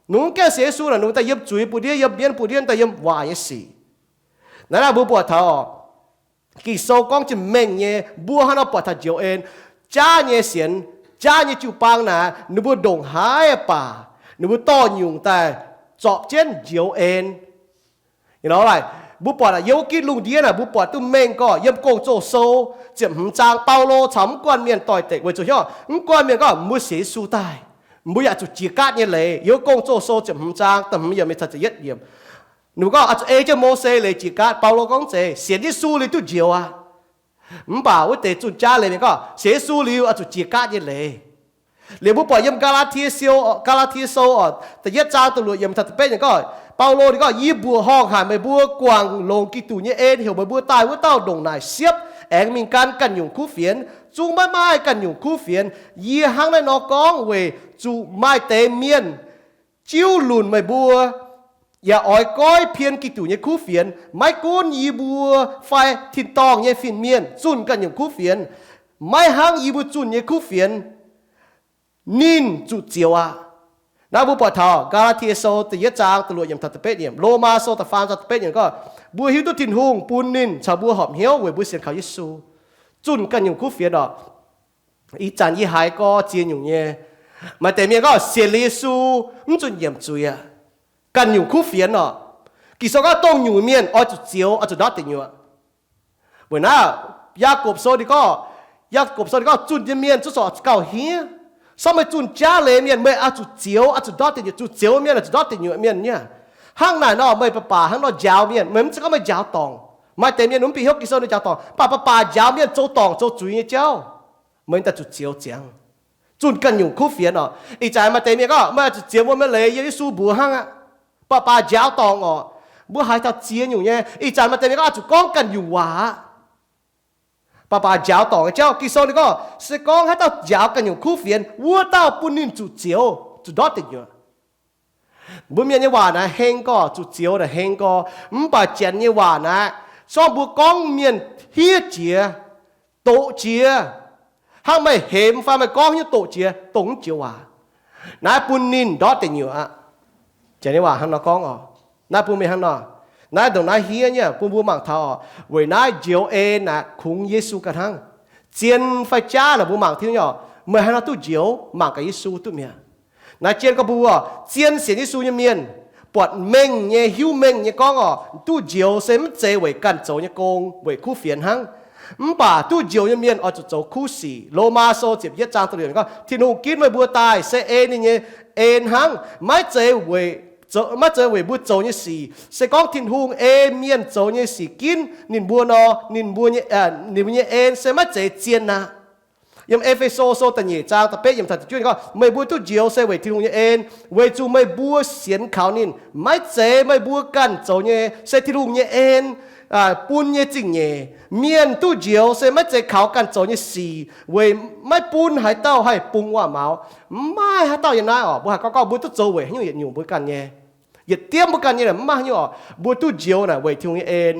Ninh mv gaengh sienx Yesu naaic, ninh daaih yiem zuiz bun ndiev, yiem mienv bun ndiev, daaih yiem waaic nyei sic. Naaiv naaiv mbuo buatc taux oc, Ging-Sou gorngv jienv mengh nyei, mbuo hnangv nor buatc taux njoux en. Jaav nyei sienx, jaav nyei jiu-baang naaic, ninh mbuo ndongc haaix baac ninh mbuo dorh nyungc daaih zorpc jienv njoux en. Mbuo buatc yiem wuov gitv lungh ndiev naaic, mbuo buatc duqv mengh gorqv yiem Gong-Zoh Sou ziepc hmz zaang, Baulo caux mv guanh mienh doix-dekc weic zuqc hnyouv mv guanh mienh gorngv mbuo sienx Yesu daaih, mbuo yaac zuqc jiex gaatv nyei leiz. Yiem Gong-Zoh Sou ziepc hmz zaang da'hmz yiemc mingh taux ziepc yietv yiemc, ninh mbuo gorngv oix zuqc ei jienv Mose leiz jiex gaatv. Baulo gorngv zeiz sienx Yesu liuz duqv njoux aqv. Mv baac wuov deix zunh jaav leiz mienh gorngv sienx Yesu liuz oix zuqc jiex gaatv nyei leiz. Liuz mbuo buatc yiem Gaa^laa^tie Sou, Gaa^laa^tie Sou oc, da'yietv zaang da'luoqc yiemc taux da'betv yiemc gorngv, Baulo ninh gorngv, Yie mbuoqc horngh haic meih mbuo guangc longc Giduc nyei en heuc meih mbuo daaih wuov dauh ndongc naaic siepv, aengx mingh gan ganh nyungc kuv fienx. Zungv maiv maaih ganh nyungc kuv fienx. Yie hnangv naaiv nor gorngv weic zuqc maaih deix mienh jiuv lunc meih mbuo, yaac oix goiv pien Giduc nyei kuv fienx. Maiv gunv yie mbuo fai tin-dorngh nyei fin-mienh zunh ganh nyungc kuv fienx, maiv hnangv yie mbuo zunh nyei kuv fienx, ninh zuqc zioux aqv. Naaiv mbuo buatc taux Gaa^laa^tie Sou da'yietv zaang da'luoqc yiemc taux da'betv yiemc, Lomaa Sou da'faam zaang da'betv yiemc gorngv, mbuo hiuv duqv Tin-Hungh bun ninh caux mbuo horpc hnyouv weic mbuo sienx kaux Yesu, zunh ganh nyungc kuv fienx oc. Ih zanc yie haiz gorx ziex nyungc nyei. Maaih deix mienh gorngv sienx liuz Yesu mv zunh nyiemc zuiz aqv. Ganh nyungc kuv fienx oc. Ging-Sou gorngv dongh nyungc mienh oix zuqc zioux, oix zuqc ndortv deic nyuoqc. Weic naaiv, Yaagorpc Sou ninh gorngv, Yaagorpc Sou ninh gorngv zunh nyei mienh zuqc oix zuqc gauh hniev. Sortv meih zunh jaav leiz mienh, meih oix zuqc zioux, oix zuqc ndortv deic nyuoqc. Zuqc zioux mienh, oix zuqc ndortv deic nyuoqc mienh nyei. Hnangv naaic nor meih baac baac hnangv nor njaaux mienh, meih mv zeiz gorngv meih njaaux dorngc. Maaih deix mienh mv bieqc hnyouv Ging-Sou ninh njaaux dorngc, mv baac baac baac njaaux mienh zoux dorngc zoux zuiz nyei jauv, meih daaih zuqc zioux ziangx. Zunh ganh nyungc kuv fienx oc. Ih zanc maaih deix mienh gorngv meih oix zuqc zioux mbuo nyei leiz, yiem Yesu mbuox hnangv aqv. Baac baac njaaux dorngc oc. Mbuo haiz taux ziex nyungc nyei. Ih zanc maaih deix mienh gorngv oix zuqc gorngv ganh nyungc waac aqv. Baac baac njaaux dorngc nyei jauv, Ging-Sou ninh gorngv se gorngv haaix dauh njaaux ganh nyungc kuv fienx, wuov dauh bun ninh zuqc zioux, zuqc ndortv deic nyuoqc. Mbuo mienh nyei waac naaiv heng gorx, zuqc zioux naaiv heng gorx, mv baac Janx nyei waac naaiv, sortv mbuo gorngv mienh hniev jiex, doqc jiex, hnangv meih hemx fai meih gorngv nyei doqc jiex, dongh mv joux waac. Naaiv bun ninh ndortv deic nyuoqc aqv. Janx nyei waac hnangv nor gorngv oc. Naaiv bun mienh hnangv nor. Naaiv ndongc naaiv hniev nyei bun mbuo mangc taux oc. Weic naaiv njoux en naaic kungx Yesu ganh hnangv. Zien fai jaav naaic mbuo mangc tiuv nyei oc. Meih haaix nor duqv njoux, mangc gaax Yesu duqv mi'aqv. Naaiv jien gorngv mbuo zien sienx Yesu nyei mienh, buatc mengh nyei, hiuv mengh nyei gorngv oc, duqv njoux se mv zeiz weic ganh zoux nyei gong, weic kuv fienx hnangv. Mv baac duqv njoux nyei mienh oix zuqc zoux kuv sic. Lomaa Sou ziepc yietv zaang da'luoqc gorngv, Tin-Hungh ginv meih mbuo daaih se ei ninh nyei en hnangv, maiv zeiz weic maiv zeiz weic mbuo zoux nyei sic. Se gorngv Tin-Hungh ei mienh zoux nyei sic ginv ninh mbuo nor, ninh mbuo nyei, ninh mbuo nyei en se maiv zeiz zien aqv. Yiem E^fe^so Sou da'nyeic zaang da'betv yiemc taux da'juov gorngv, meih mbuo duqv njoux se weic Tin-Hungh nyei en, weic zuqc meih mbuo sienx kaux ninh. Maiv zeiz meih mbuo ganh zoux nyei, se Tin-Hungh nyei en bun nyei zingh nyeic. Mienh duqv njoux se maiv zeiz kaux ganh zoux nyei sic, weic maiv bun haaix dauh haih bungx waac-maux. Maiv maaih haaix dauh yiem naaiv oc, mbuo haih gorngv gorngv mbuo duqv zoux weic haaix nyungc yietc nyungc mbuo ganh nyei. Yietc diemv mbuo ganh nyei maiv maaih haaix nyungc oc. Mbuo duqv njoux naaic weic Tin-Hungh nyei en.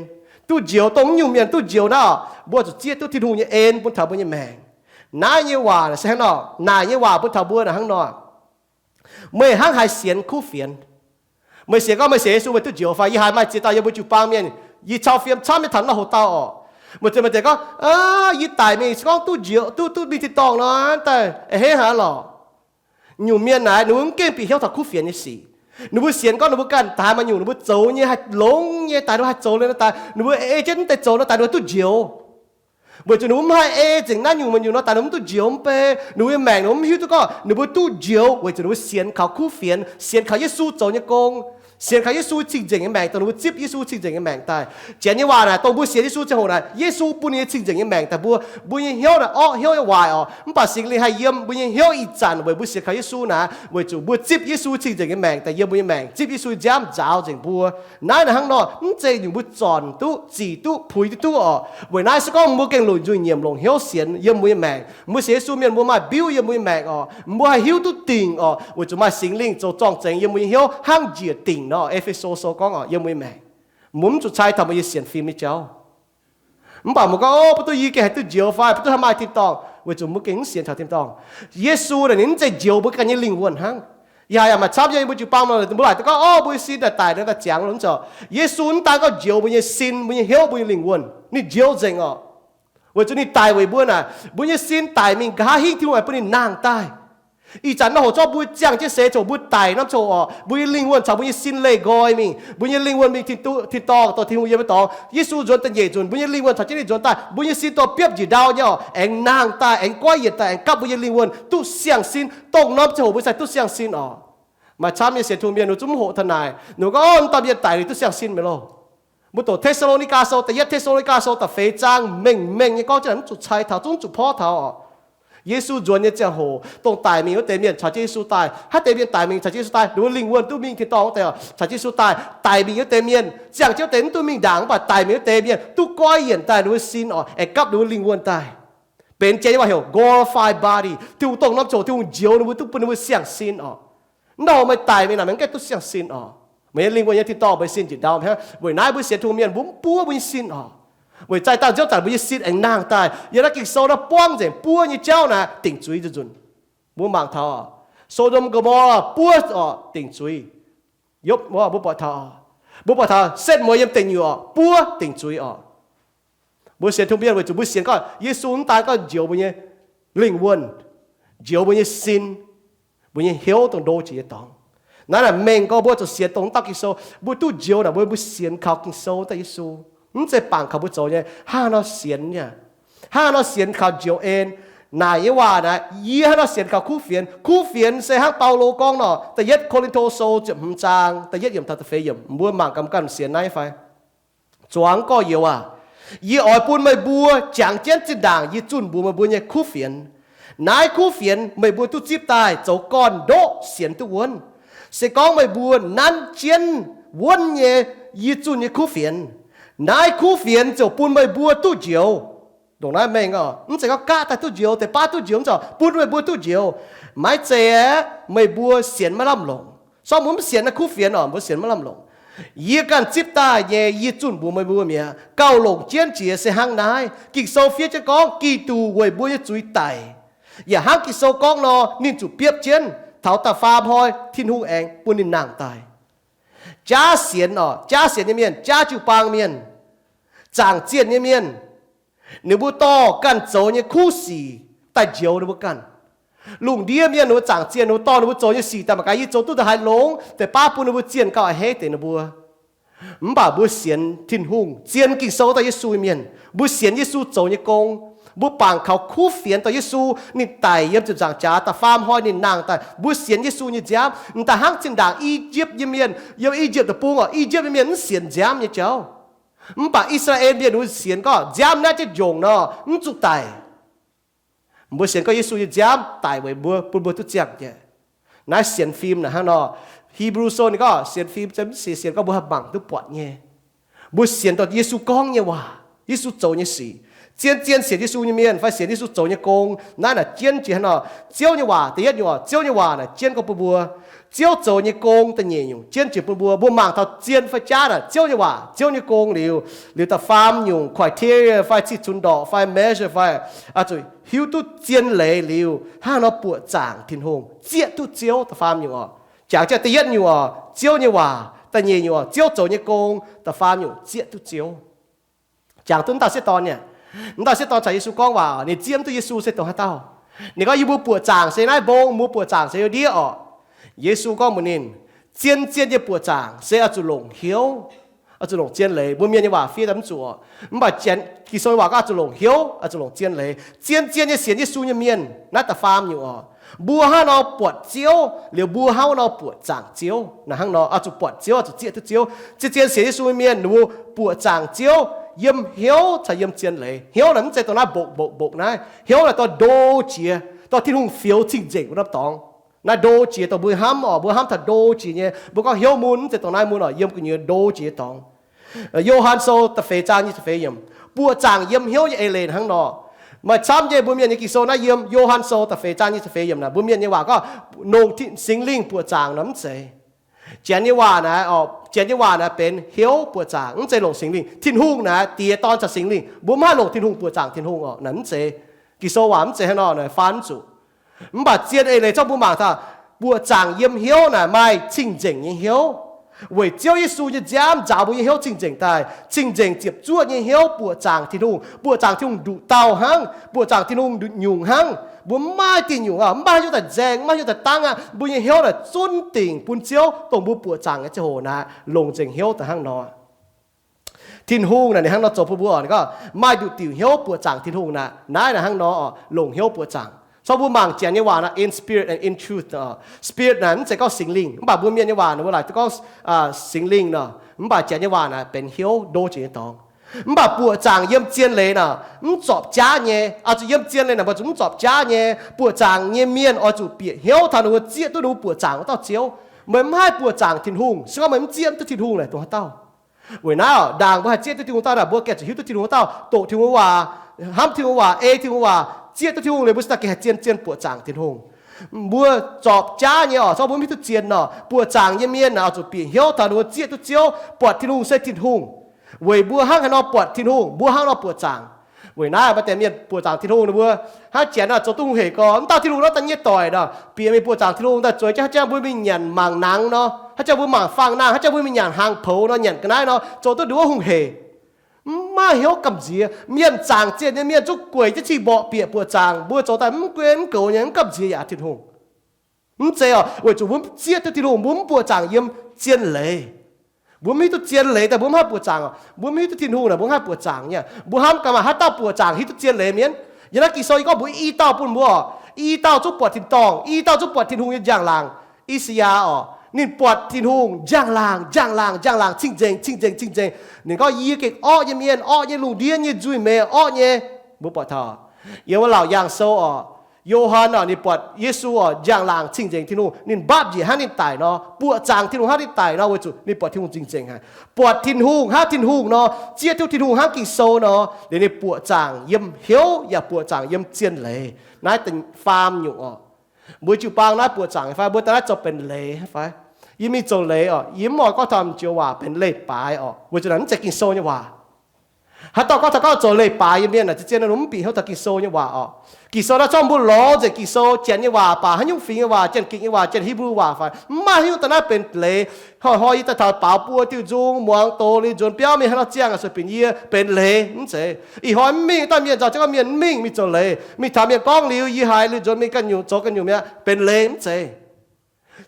Duqv njoux, dongh nyungc mienh duqv njoux naaiv oc, mbuo zuqc zieqv duqv Tin-Hungh nyei en bun taux mbuo nyei maengc. Naaiv nyei waac se hnangv nor, naaic nyei waac bun taux mbuo naaic hnangv nor, meih hnangv haaix sienx kuv fienx? Meih sienx gorngv meih sienx Yesu meih duqv njoux fai? Yie haiz maaih ziex dauh yiem mbuo jiu-baang mienh, yie cau fiem camv nyei taux naaiv hoc dauh oc. Meih ziouc, meih ziouc gorngv, yie daic mingh se gorngv duqv njoux, duqv, duqv mingh tin-dorngh nor, daaih a'hneiv haic lorqc. Nyungc mienh naaic ninh mbuo mv gengh bieqc hnyouv taux kuv fienx nyei sic. Ninh mbuo sienx gorngv ninh mbuo ganh daaih maaih nyungc ninh mbuo zoux nyei haih longx nyei daaih, ninh mbuo haih zoux liuz nor daaih, ninh mbuo ei jienv mv deix zoux nor daaih ninh mbuo duqv njoux. Weic zuqc ninh mbuo mv haih ei nzengc naaiv nyungc maaih nyungc nor daaih ninh mbuo mv duqv njoux mv bei. Ninh mbuo nyei maengc ninh mbuo mv hiuv duqv gorngv ninh mbuo duqv njoux weic zuqc ninh mbuo sienx kaux kuv fienx, sienx kaux Yesu zoux nyei gong, sienx kaux Yesu cing-nzengc nyei maengc, dongh ninh mbuo zipv Yesu cing-nzengc nyei maengc daaih. Janx nyei waac naaic, dongh mbuo sienx Yesu ziangh hoc naaic, Yesu bun ninh nyei cing-nzengc nyei maengc daaih mbuo. Mbuo nyei hnyouv naaic orqv hnyouv nyei waaic oc, mv baac Singx Lingh haih yiem mbuo nyei hnyouv ih zanc weic mbuo sienx kaux Yesu naaic, weic zuqc mbuo zipv Yesu cing-nzengc nyei maengc daaih yiem mbuo nyei maengc, zipv Yesu nyei nziaamv nzaaux nzengc mbuo. Naaiv naaic hnangv nor, mv zeiz nyungc mbuo zornc duqv, zic duqv, puix duqv duqv oc. Weic naaiv se gorngv mbuo gengh longc nzuih nyiemc longc hnyouv sienx yiem mbuo nyei maengc. Mbuo sienx Yesu mienh mbuo maaih mbiuv yiem mbuo nyei maengc oc. Mbuo haih hiuv duqv dingc oc, weic zuqc maaih Singx Lingh zoux zorng-zengx yiem mbuo nyei hnyouv hnangv njiec dingc nor. E^fe^so Sou gorngv oc, yiem mbuo nyei maengc. Mbuo mv zuqc cai taux mbuo nyei sienx fim nyei jauv. Mv baac mbuo gorngv, o, mbuo duqv, yie gengh haih duqv njoux fai, mbuo duqv haih maaih tin-dorngh, weic zuqc mbuo gengh mv sienx taux tin-dorngh. Yesu naaic ninh mv zeiz njoux mbuo ganh nyei lingh wuonh hnangv. Yie haiz yaac maaih camv nyei mbuo jiu-baang nor, mbuo laaic duqv gorngv, o, mbuo nyei sin daaih daic nor daaih ziangx lo nzorc. Yesu mv daan gorngv njoux mbuo nyei sin, mbuo nyei hnyouv, mbuo nyei lingh wuonh. Ninh njoux nzengc oc. Weic zuqc ninh daic weic mbuo naaic, mbuo nyei sin daic mingh nqa'haav hingv Tin-Hungh aengx bun ninh nangh daaih. Ih zanc nor hoc zorqv mbuo ziangh jienv seix ziangh hoc mbuo daic norm ziangh hoc oc, mbuo nyei lingh wuonh caux mbuo nyei sin leih nqoi mingh. Mbuo nyei lingh wuonh mingh tin-dorngh, dorh Tin-Hungh yiem nyei dorngx. Yesu nzuonx da'nyeic nzunc, mbuo nyei lingh wuonh caux jienv ninh nzuonx daaih, mbuo nyei sin dorh biopv njiec ndau nyei oc, aengx nangh daaih, aengx goiv yienc daaih, aengx gapv mbuo nyei lingh wuonh duqv siang-sin. Dongh norm ziangh hoc mbuo sai duqv siang-sin oc. Maaih camv nyei sienx Tin-Hungh mienh, ninh zungv hoqc taux naaic, ninh gorngv, o, dauh mienh daic liuz duqv siang-sin mi'aqv loh. Mbuo doqc Te^saa^lo^ni^gaa Sou da'yietv, Te^saa^lo^ni^gaa Sou da'feix zaang mengh mengh nyei gorngv jienv naaic mv zuqc cai taux, zungv zuqc porv taux oc. Yesu nzuonx nyei ziangh hoc, dongh daic mingh wuov deix mienh caux jienv Yesu daaih, haaix deix mienh daic mingh caux jienv Yesu daaih, ninh mbuo lingh wuonh duqv mingh tin-dorngh wuov deix oc, caux jienv Yesu daaih. Daic mingh wuov deix mienh, ziangh jienv wuov deix mv duqv mingh ndaangc, mv baac daic mingh wuov deix mienh duqv goiv yienc daaih ninh mbuo sin oc, aengx gapv ninh mbuo lingh wuonh daaih. Benx janx nyei waac heuc glorified body. Tin-Hungh dongh norm ziangh hoc Tin-Hungh njoux ninh mbuo, duqv bun ninh mbuo siang-sin oc. Hnangv nor meih daic mingh naaic, meih mv gaengh duqv siang-sin oc. Meih nyei lingh wuonh yiem tin-dorngh, meih sin njiec ndau hnangv. Weic naaiv mbuo sienx Tin-Hungh mienh mbuo mv buov mbuo nyei sin oc. Weic zaih dauh nziouv zanc mbuo nyei sin aengx nangh daaih. Yiem naaiv Ging-Sou naaiv buangv nzengc buov nyei jauv naaic dingc zuiz nzunc. Mbuo mangc taux oc, So^ndom, Go^mo^laa buov oc, dingc zuiz. Yopv, mbuo buatc taux, mbuo buatc taux setv mueiz yiem deic nyuoqc buov dingc zuiz oc. Mbuo sienx Tin-Hungh mienh weic zuqc mbuo sienx gorngv Yesu mv daan gorngv njoux mbuo nyei lingh wuonh, njoux mbuo nyei sin, mbuo nyei hnyouv dongh ndo jiex nyei dorngx. Naaiv naaic mengh gorngv mbuo zuqc sienx dongh wuov dauh Ging-Sou. Mbuo duqv njoux naaic mbuo, mbuo sienx kaux Ging-Sou daaih Yesu. Mv zeiz bangc kaux mbuo zoux nyei. Hnangv haaix nor sienx nyei? Hnangv haaix nor sienx kaux njoux en? Naaic nyei waac naaic, yie hnangv haaix nor sienx kaux kuv fienx? Kuv fienx se hnangv Baulo gorngv nor, da'yietv Ko^lin^to Sou ziepc hmz zaang da'yietv yiemc taux da'feix yiemc. Mbuo mangc gaax, mv gaengh sienx naaiv fai? Zuangx gorx-youz aac, yie oix bun meih mbuo jangx jienv zinh ndaangc yie zunh mbuox meih mbuo nyei kuv fienx. Naaiv kuv fienx meih mbuo duqv zipv daaih zoux gorn-ndoqv sienx duqv wuonv. Se gorngv meih mbuo nanv jienv wuonv nyei yie zunh nyei kuv fienx, naaiv kuv fienx ziouc bun meih mbuo duqv njoux. Ndongc naaiv mengh oc, mv zeiz gorngv gaav daaih duqv njoux, deix baav duqv njoux, mv zeiz, bun meih mbuo duqv njoux. Maiv zeiz aeqv, meih mbuo sienx maiv lamh longc. Sorng mbuo mv sienx naaiv kuv fienx oc, mbuo sienx maiv lamh longc. Yie ganh zipv daaih nyei, yie zunh mbuox meih mbuo mi'aqv, gauh longc jienv jiex se hnangv naaiv. Ging-Sou fiev jienv gorngv Giduc weic mbuo nyei zuiz daic. Yaac hnangv Ging-Sou gorngv nor, ninh zuqc biopv jienv, taux da'faam hnoi Tin-Hungh aengx bun ninh nangh daaih. Jaav sienx oc, jaav sienx nyei mienh, jaav jiu-baang mienh, zaangc zienh nyei mienh, ninh mbuo dorh ganh zoux nyei kuv sic daaih njoux ninh mbuo ganh. Lungh ndiev mienh ninh mbuo zaangc zienh, ninh mbuo dorh ninh mbuo zoux nyei sic daaih mangc gaax, yie zoux duqv daaih haaix longx, deix baav bun ninh mbuo zienh gauh a'hneiv deix ninh mbuo. Mv baac mbuo sienx Tin-Hungh, zien Ging-Sou daaih Yesu nyei mienh, mbuo sienx Yesu zoux nyei gong, Mbuo bangc kaux kuv fienx dorh Yesu, ninh daic yiem ziepc nzaangc jaax, da'faam hnoi ninh nangh daaih. Mbuo sienx Yesu nyei nziaamv. M'daaih hnangv zinh ndaangc I^yipv nyei mienh, yiem I^yipv deic-bung oc, I^yipv nyei mienh mv sienx nziaamv nyei jauv. Mv baac I^saa^laa^en mienh wuov sienx gorngv nziaamv naaiv jienv njongc nor, mv zuqc daic. Mbuo sienx gorngv Yesu nyei nziaamv daic weic mbuo, bun mbuo duqv ziangh nyei. Naaiv sienx fim naaic hnangv nor. Hipv^lu Sou ninh gorngv sienx fim se mv sienx, sienx gorngv mbuo haih mangc duqv buatc nyei. Mbuo sienx dorh Yesu gorngv nyei waac, Yesu zoux nyei sic, zien zien sienx Yesu nyei mienh fai sienx Yesu zoux nyei gong. Naaiv naaic jienv jiex hnangv nor. Ziouv nyei waac da'yietv nyungc oc, Ziouv nyei waac naaic jienv gorngv bun mbuo. Ziouv zoux nyei gong da'nyeic nyungc jienv jiex bun mbuo. Mbuo mangc taux zien fai jaav naaic Ziouv nyei waac, Ziouv nyei gong liuz, liuz da'faam nyungc criteria fai cih cunx ndorqc fai measure fai, zuqc hiuv duqv zien leiz liuz hnangv nor buoqc zaangc Tin-Hungh, zieqv duqv Ziouv. Da'faam nyungc oc. Jangx jienv da'yietv nyungc oc, Ziouv nyei waac, da'nyeic nyungc oc, Ziouv zoux nyei gong, da'faam nyungc zieqv duqv Ziouv. Jangx duqv m'dauh sieqv dorn nyei. M'dauh sieqv dorn caux Yesu gorngv waac, ninh zieqv duqv Yesu se dongh haaix dauh. Ninh gorngv, yie mbuo buoqc zaangc se naaiv mbong, mbuo buoqc zaangc se yiem ndiev oc. Yesu gorngv mbuox ninh, zien zien nyei buoqc zaangc se oix zuqc longc hnyouv, oix zuqc longc zien leiz. Mbuo mienh nyei waac fiev daaih mv zuqc oc. Mv baac Ging-Sou nyei waac gorngv oix zuqc longc hnyouv, oix zuqc longc zien leiz. Zien zien nyei sienx Yesu nyei mienh, naaiv da'faam nyungc oc. Mbuo hnangv nor buatc Ziouv, liuz mbuo hnangv nor buoqc zaangc Ziouv. Naaiv hnangv nor oix zuqc buatc Ziouv, oix zuqc zieqv duqv Ziouv. Zien zien sienx Yesu nyei mienh, ninh mbuo buoqc zaangc Ziouv yiem hnyouv caux yiem zien leiz. Hnyouv naaic mv zeiz dongh naaiv mbokc mbokc mbokc naaiv. Hnyouv naaic dorh ndo jiex, dorh Tin-Hungh fioux cing-nzengc wuov norm dorngx. Naaiv ndo jiex dongh mbuo hnamv oc, mbuo hnamv taux ndo jiex nyei. Mbuo gorngv hnyouv mun, mv zeiz dongh naaiv mun oc, yiem gu'nyuoz ndo jiex nyei dorngx. Yo^han Sou da'feix zaang nyic ziepc feix yiemc, buoqc zaangc yiem hnyouv nyei eix leiz hnangv nor. Maaih camv nyei mbuo mienh nyei Ging-Sou naaiv yiem Yo^han Sou da'feix zaang nyic ziepc feix yiemc naaic, mbuo mienh nyei waac gorngv, longc Singx Lingh buoqc zaangc nor mv zeiz. Janx nyei waac naaic, Janx nyei waac naaic benx hnyouv buoqc zaangc, mv zeiz longc Singx Lingh. Tin-Hungh naaic, Diex, Dorn caux Singx Lingh, mbuo mv haih longc Tin-Hungh buoqc zaangc Tin-Hungh oc, naaic mv zeiz. Ging-Sou waac mv zeiz hnangv nor, naaic faan mv zuqc. Mv baac zien eix leiz zorqv mbuo mangc taux, buoqc zaangc yiem hnyouv naaic maaih cing-nzengc nyei hnyouv. Weic Ziouv Yesu nyei nziaamv nzaaux mbuo nyei hnyouv cing-nzengc daaih. Cing-nzengc ziepc zuoqv nyei hnyouv buoqc zaangc Tin-Hungh, buoqc zaangc Tin-Hungh nduqc dauh hnangv, buoqc zaangc Tin-Hungh nduqc nyungc hnangv. Mbuo mv maaih diuh nyungc aqv, mv maaih haaix nyungc daaih nzaeng, mv maaih haaix nyungc daaih dangv aqv. Mbuo nyei hnyouv naaic zunv dingc bun Ziouv, dongh mbuo buoqc zaangc nyei ziangh hoc naaic longc nzengc hnyouv daaih hnangv nor. Tin-Hungh naaic ninh hnangv nor zoux bun mbuo oc, ninh gorngv maaih nduqc diuc hnyouv buoqc zaangc Tin-Hungh naaic, naaiv naaic hnangv nor oc, longc hnyouv buoqc zaangc. Caux mbuo mangc Janx nyei waac naaic, in spirit and in truth. Spirit naaic mv zeiz gorngv Singx Lingh, mv baac mbuo mienh nyei waac naaic mbuo laaic duqv gorngv Singx Lingh nor, mv baac Janx nyei waac naaic benx hnyouv, ndo jiex nyei dorngx. Mv baac buoqc zaangc yiem zien leiz naaic mv zorpc jaav nyei. Oix zuqc yiem zien leiz naaic mbuo zuqc mv zorpc jaav nyei. Buoqc zaangc nyei mienh oix zuqc bieqc hnyouv taux ninh mbuo zieqv duqv ninh mbuo buoqc zaangc wuov dauh Ziouv. Meih mv haih buoqc zaangc Tin-Hungh, se gorngv meih mv zieqv duqv Tin-Hungh naaic dongh haaix dauh. Weic naaiv oc, ndaangc mbuo haih zieqv duqv Tin-Hungh dauh naaic, mbuo gengh zuqc hiuv duqv Tin-Hungh wuov dauh, doqc Tin-Hungh waac, hnamv Tin-Hungh waac, ei Tin-Hungh waac, zieqv duqv Tin-Hungh liuz mbuo cingx daaih gengh haih zien zien buoqc zaangc Tin-Hungh. Mbuo zorpc jaav nyei oc, se gorngv mbuo mv hiuv duqv zien nor, buoqc zaangc nyei mienh naaic oix zuqc bieqc hnyouv taux ninh mbuo zieqv duqv Ziouv, buatc Tin-Hungh se Tin-Hungh. Weic mbuo hnangv haaix nor buatc Tin-Hungh, mbuo hnangv nor buoqc zaangc. Weic naaiv maaih deix mienh buoqc zaangc Tin-Hungh ninh mbuo hnangv Janx naaic zoux duqv hungh hec gorx, mv dauh Tin-Hungh nor daaih nyei doic nor, bieqc mingh buoqc zaangc Tin-Hungh daaih zueiz jienv haaix jangv mbuo mingh nyanc mangc nangx nor, haaix jangv mbuo mangc fangx nangh, haaix jangv mbuo mingh nyanc hnaangx poux nor, nyanc ga'naaiv nor, zoux duqv nduov hungh hec. Mv maaih hnyouv gamh nziex. Mienh zaangc zienh nyei mienh zungv gueic jienv cing-mborqc bieqc buoqc zaangc, mbuo zoux daaih mv guen mv goux nyei, mv gamh nziex yaac Tin-Hungh. Mv zeiz oc, weic zuqc mbuo mv zieqv duqv Tin-Hungh, mbuo mv buoqc zaangc yiem zien leiz. Mbuo mv hiuv duqv zien leiz daaih mbuo mv haih buoqc zaangc oc. Mbuo mv hiuv duqv Tin-Hungh naaic mbuo mv haih buoqc zaangc nyei. Mbuo hnamv gaax maaih haaix dauh buoqc zaangc hiuv duqv zien leiz mienh? Yiem naaiv Ging-Sou yie gorngv mbuox i dauh bun mbuo oc, i dauh zungv buatc tin-dorngh, i dauh zungv buatc Tin-Hungh nyei njang-laangc. I^saa^yaa oc, ninh buatc Tin-Hungh njang-laangc, njang-laangc, njang-laangc, cing-nzengc, cing-nzengc, cing-nzengc. Ninh gorngv, yie gengh orqv nyei mienh, orqv nyei lungh ndiev nyei nzuih meiz, orqv nyei. Mbuo buatc taux yiem wuov Laauc Yaangh Sou oc, Yo^han oc, ninh buatc Yesu oc, njang-laangc cing-nzengc Tin-Hungh, ninh mbaapv njiec hnangv ninh daic nor, buoqc zaangc Tin-Hungh hnangv ninh daic nor, weic zuqc ninh buatc Tin-Hungh cing-nzengc haic. Buatc Tin-Hungh hnangv Tin-Hungh nor, zieqv duqv Tin-Hungh hnangv Ging-Sou nor, liuz ninh buoqc zaangc yiem hnyouv yaac buoqc zaangc yiem zien leiz. Naaiv da'faam nyungc oc. Mbuo jiu-baang naaiv buoqc zaangc fai mbuo daaih naaiv zoux benx leiz fai? Yie mingh zoux leiz oc, yie mv oix gorngv taux joux waac benx leiz-baaix oc, weic zuqc naaic mv zeiz Ging-Sou nyei waac. Haaix dauh gorngv taux gorngv zoux leiz-baaix nyei mienh naaic, zien zien naaiv mv bieqc hnyouv taux Ging-Sou nyei waac oc. Ging-Sou naaiv zorqv mbuo lorz nzengc Ging-Sou, Janx nyei waac baac, haaix nyungc fingx nyei waac, Janx-Gikc nyei waac, Janx-Hipv^lu waac fai, mv maaih haaix nyungc daaih naaiv benx leiz. Hnoi-hnoi yie daaih taux baaux buo diuh nzung, muangx doz liuz nzuonx biauv mingh haaix nor ziangh aqv, sueih binc yie benx leiz mv zeiz. Ih hnoi mv mingh, dauh mienh nzauh jienv gorngv mienh mv mingh, mingh zoux leiz. Mingh taux mienh gorngv liuz, yie haiz liuz nzuonx mingh ganh nyungc, zoux ganh nyungc mi'aqv, benx leiz mv zeiz.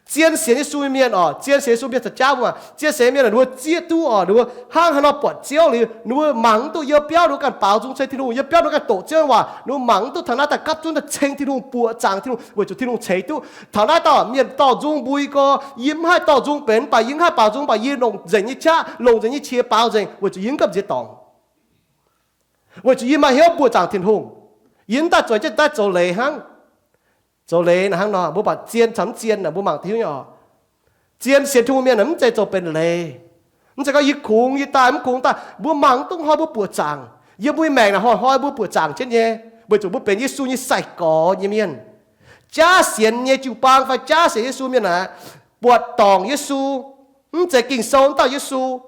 Zien sienx Yesu nyei mienh oc, zien sienx Yesu mienh caux jaav mbuo, zien sienx mienh ninh mbuo zieqv duqv oc, ninh mbuo hnangv haaix nor buatc Ziouv liuz, ninh mbuo mangc duqv yiem biauv ninh mbuo ganh baaux nzung ceng Tin-Hungh, yiem biauv ninh mbuo ganh doqc Ziouv nyei waac, ninh mbuo mangc duqv taux naaiv daaih gapv zunv daaih ceng Tin-Hungh, buoqc zaangc Tin-Hungh, weic zuqc Tin-Hungh ceix duqv. Taux naaiv dauh mienh dorh nzung mbui gorx, yie mv haih dorh nzung benx, mv baac yie haih baaux nzung, mv baac yie longc nzengc nyei qaqv, longc nzengc nyei qiex baaux nzengc, weic zuqc yie mv gamh nziex dorngc. Weic zuqc yie maaih hnyouv buoqc zaangc Tin-Hungh. Yie mv daaih zueiz jienv daaih zoux leiz hnangv. Zoux leiz naaic hnangv nor, mbuo buatc zien caux mv zien naaic, mbuo mangc duqv nyei oc. Zien sienx Tin-Hungh mienh naaic mv zeiz zoux benx leiz. Mv zeiz gorngv yie kungx yie daaih, mv kungx daaih. Mbuo mangc duqv hnoi mbuo buoqc zaangc. Yiem mbuo maengc naaic hnoi-hnoi mbuo buoqc zaangc jienv nyei, weic zuqc mbuo benx Yesu nyei sai-gorx nyei mienh. Jaav sienx nyei jiu-baang fai jaav sienx Yesu mienh naaic, buatc dorngc Yesu, mv zeiz Ging-Sou wuov dauh Yesu,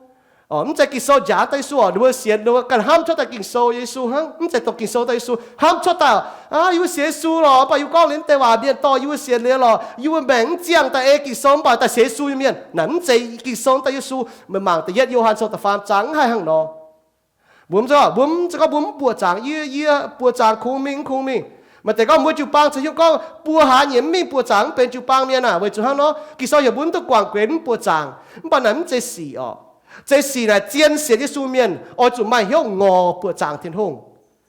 mv zeiz Ging-Sou njaac wuov dauh Yesu oc. Ninh mbuo sienx, ninh mbuo ganh hnamv cuotv daaih Ging-Sou nyei Yesu hnangv, mv zeiz dongh Ging-Sou wuov dauh Yesu. Hnamv cuotv daaih, aa, yie mbuo sienx Yesu lorqc, mv baac yie mbuo gorngv liuz deix waac mienh dorh yie mbuo sienx liuz lorqc, yie mbuo maengc mv ziangh daaih ei Ging-Sou mv baac daaih sienx Yesu nyei mienh. Naaic mv zeiz Ging-Sou wuov dauh Yesu. Meih mangc da'yietv Yo^han sou da'faam zaang mv haih hnangv nor. Mbuo mv zeiz, mbuo mv zeiz gorngv mbuo mv buoqc zaangc, yie, yie buoqc zaangc kungx mingh, mv kungx mingh. Maaih deix gorngv mbuo jiu-baang caux hnyouv gorngv buo hlaax nyeic mv mingh buoqc zaangc mv benx jiu-baang mienh aac, weic zuqc hnangv nor Ging-Sou heuc mbuo mv duqv guangc guenx mv buoqc zaangc. Mv baac naaic mv zeiz sic oc. Zeiz sic naaic zien sienx Yesu mienh oix zuqc maaih hnyouv ngorc buoqc zaangc Tin-Hungh,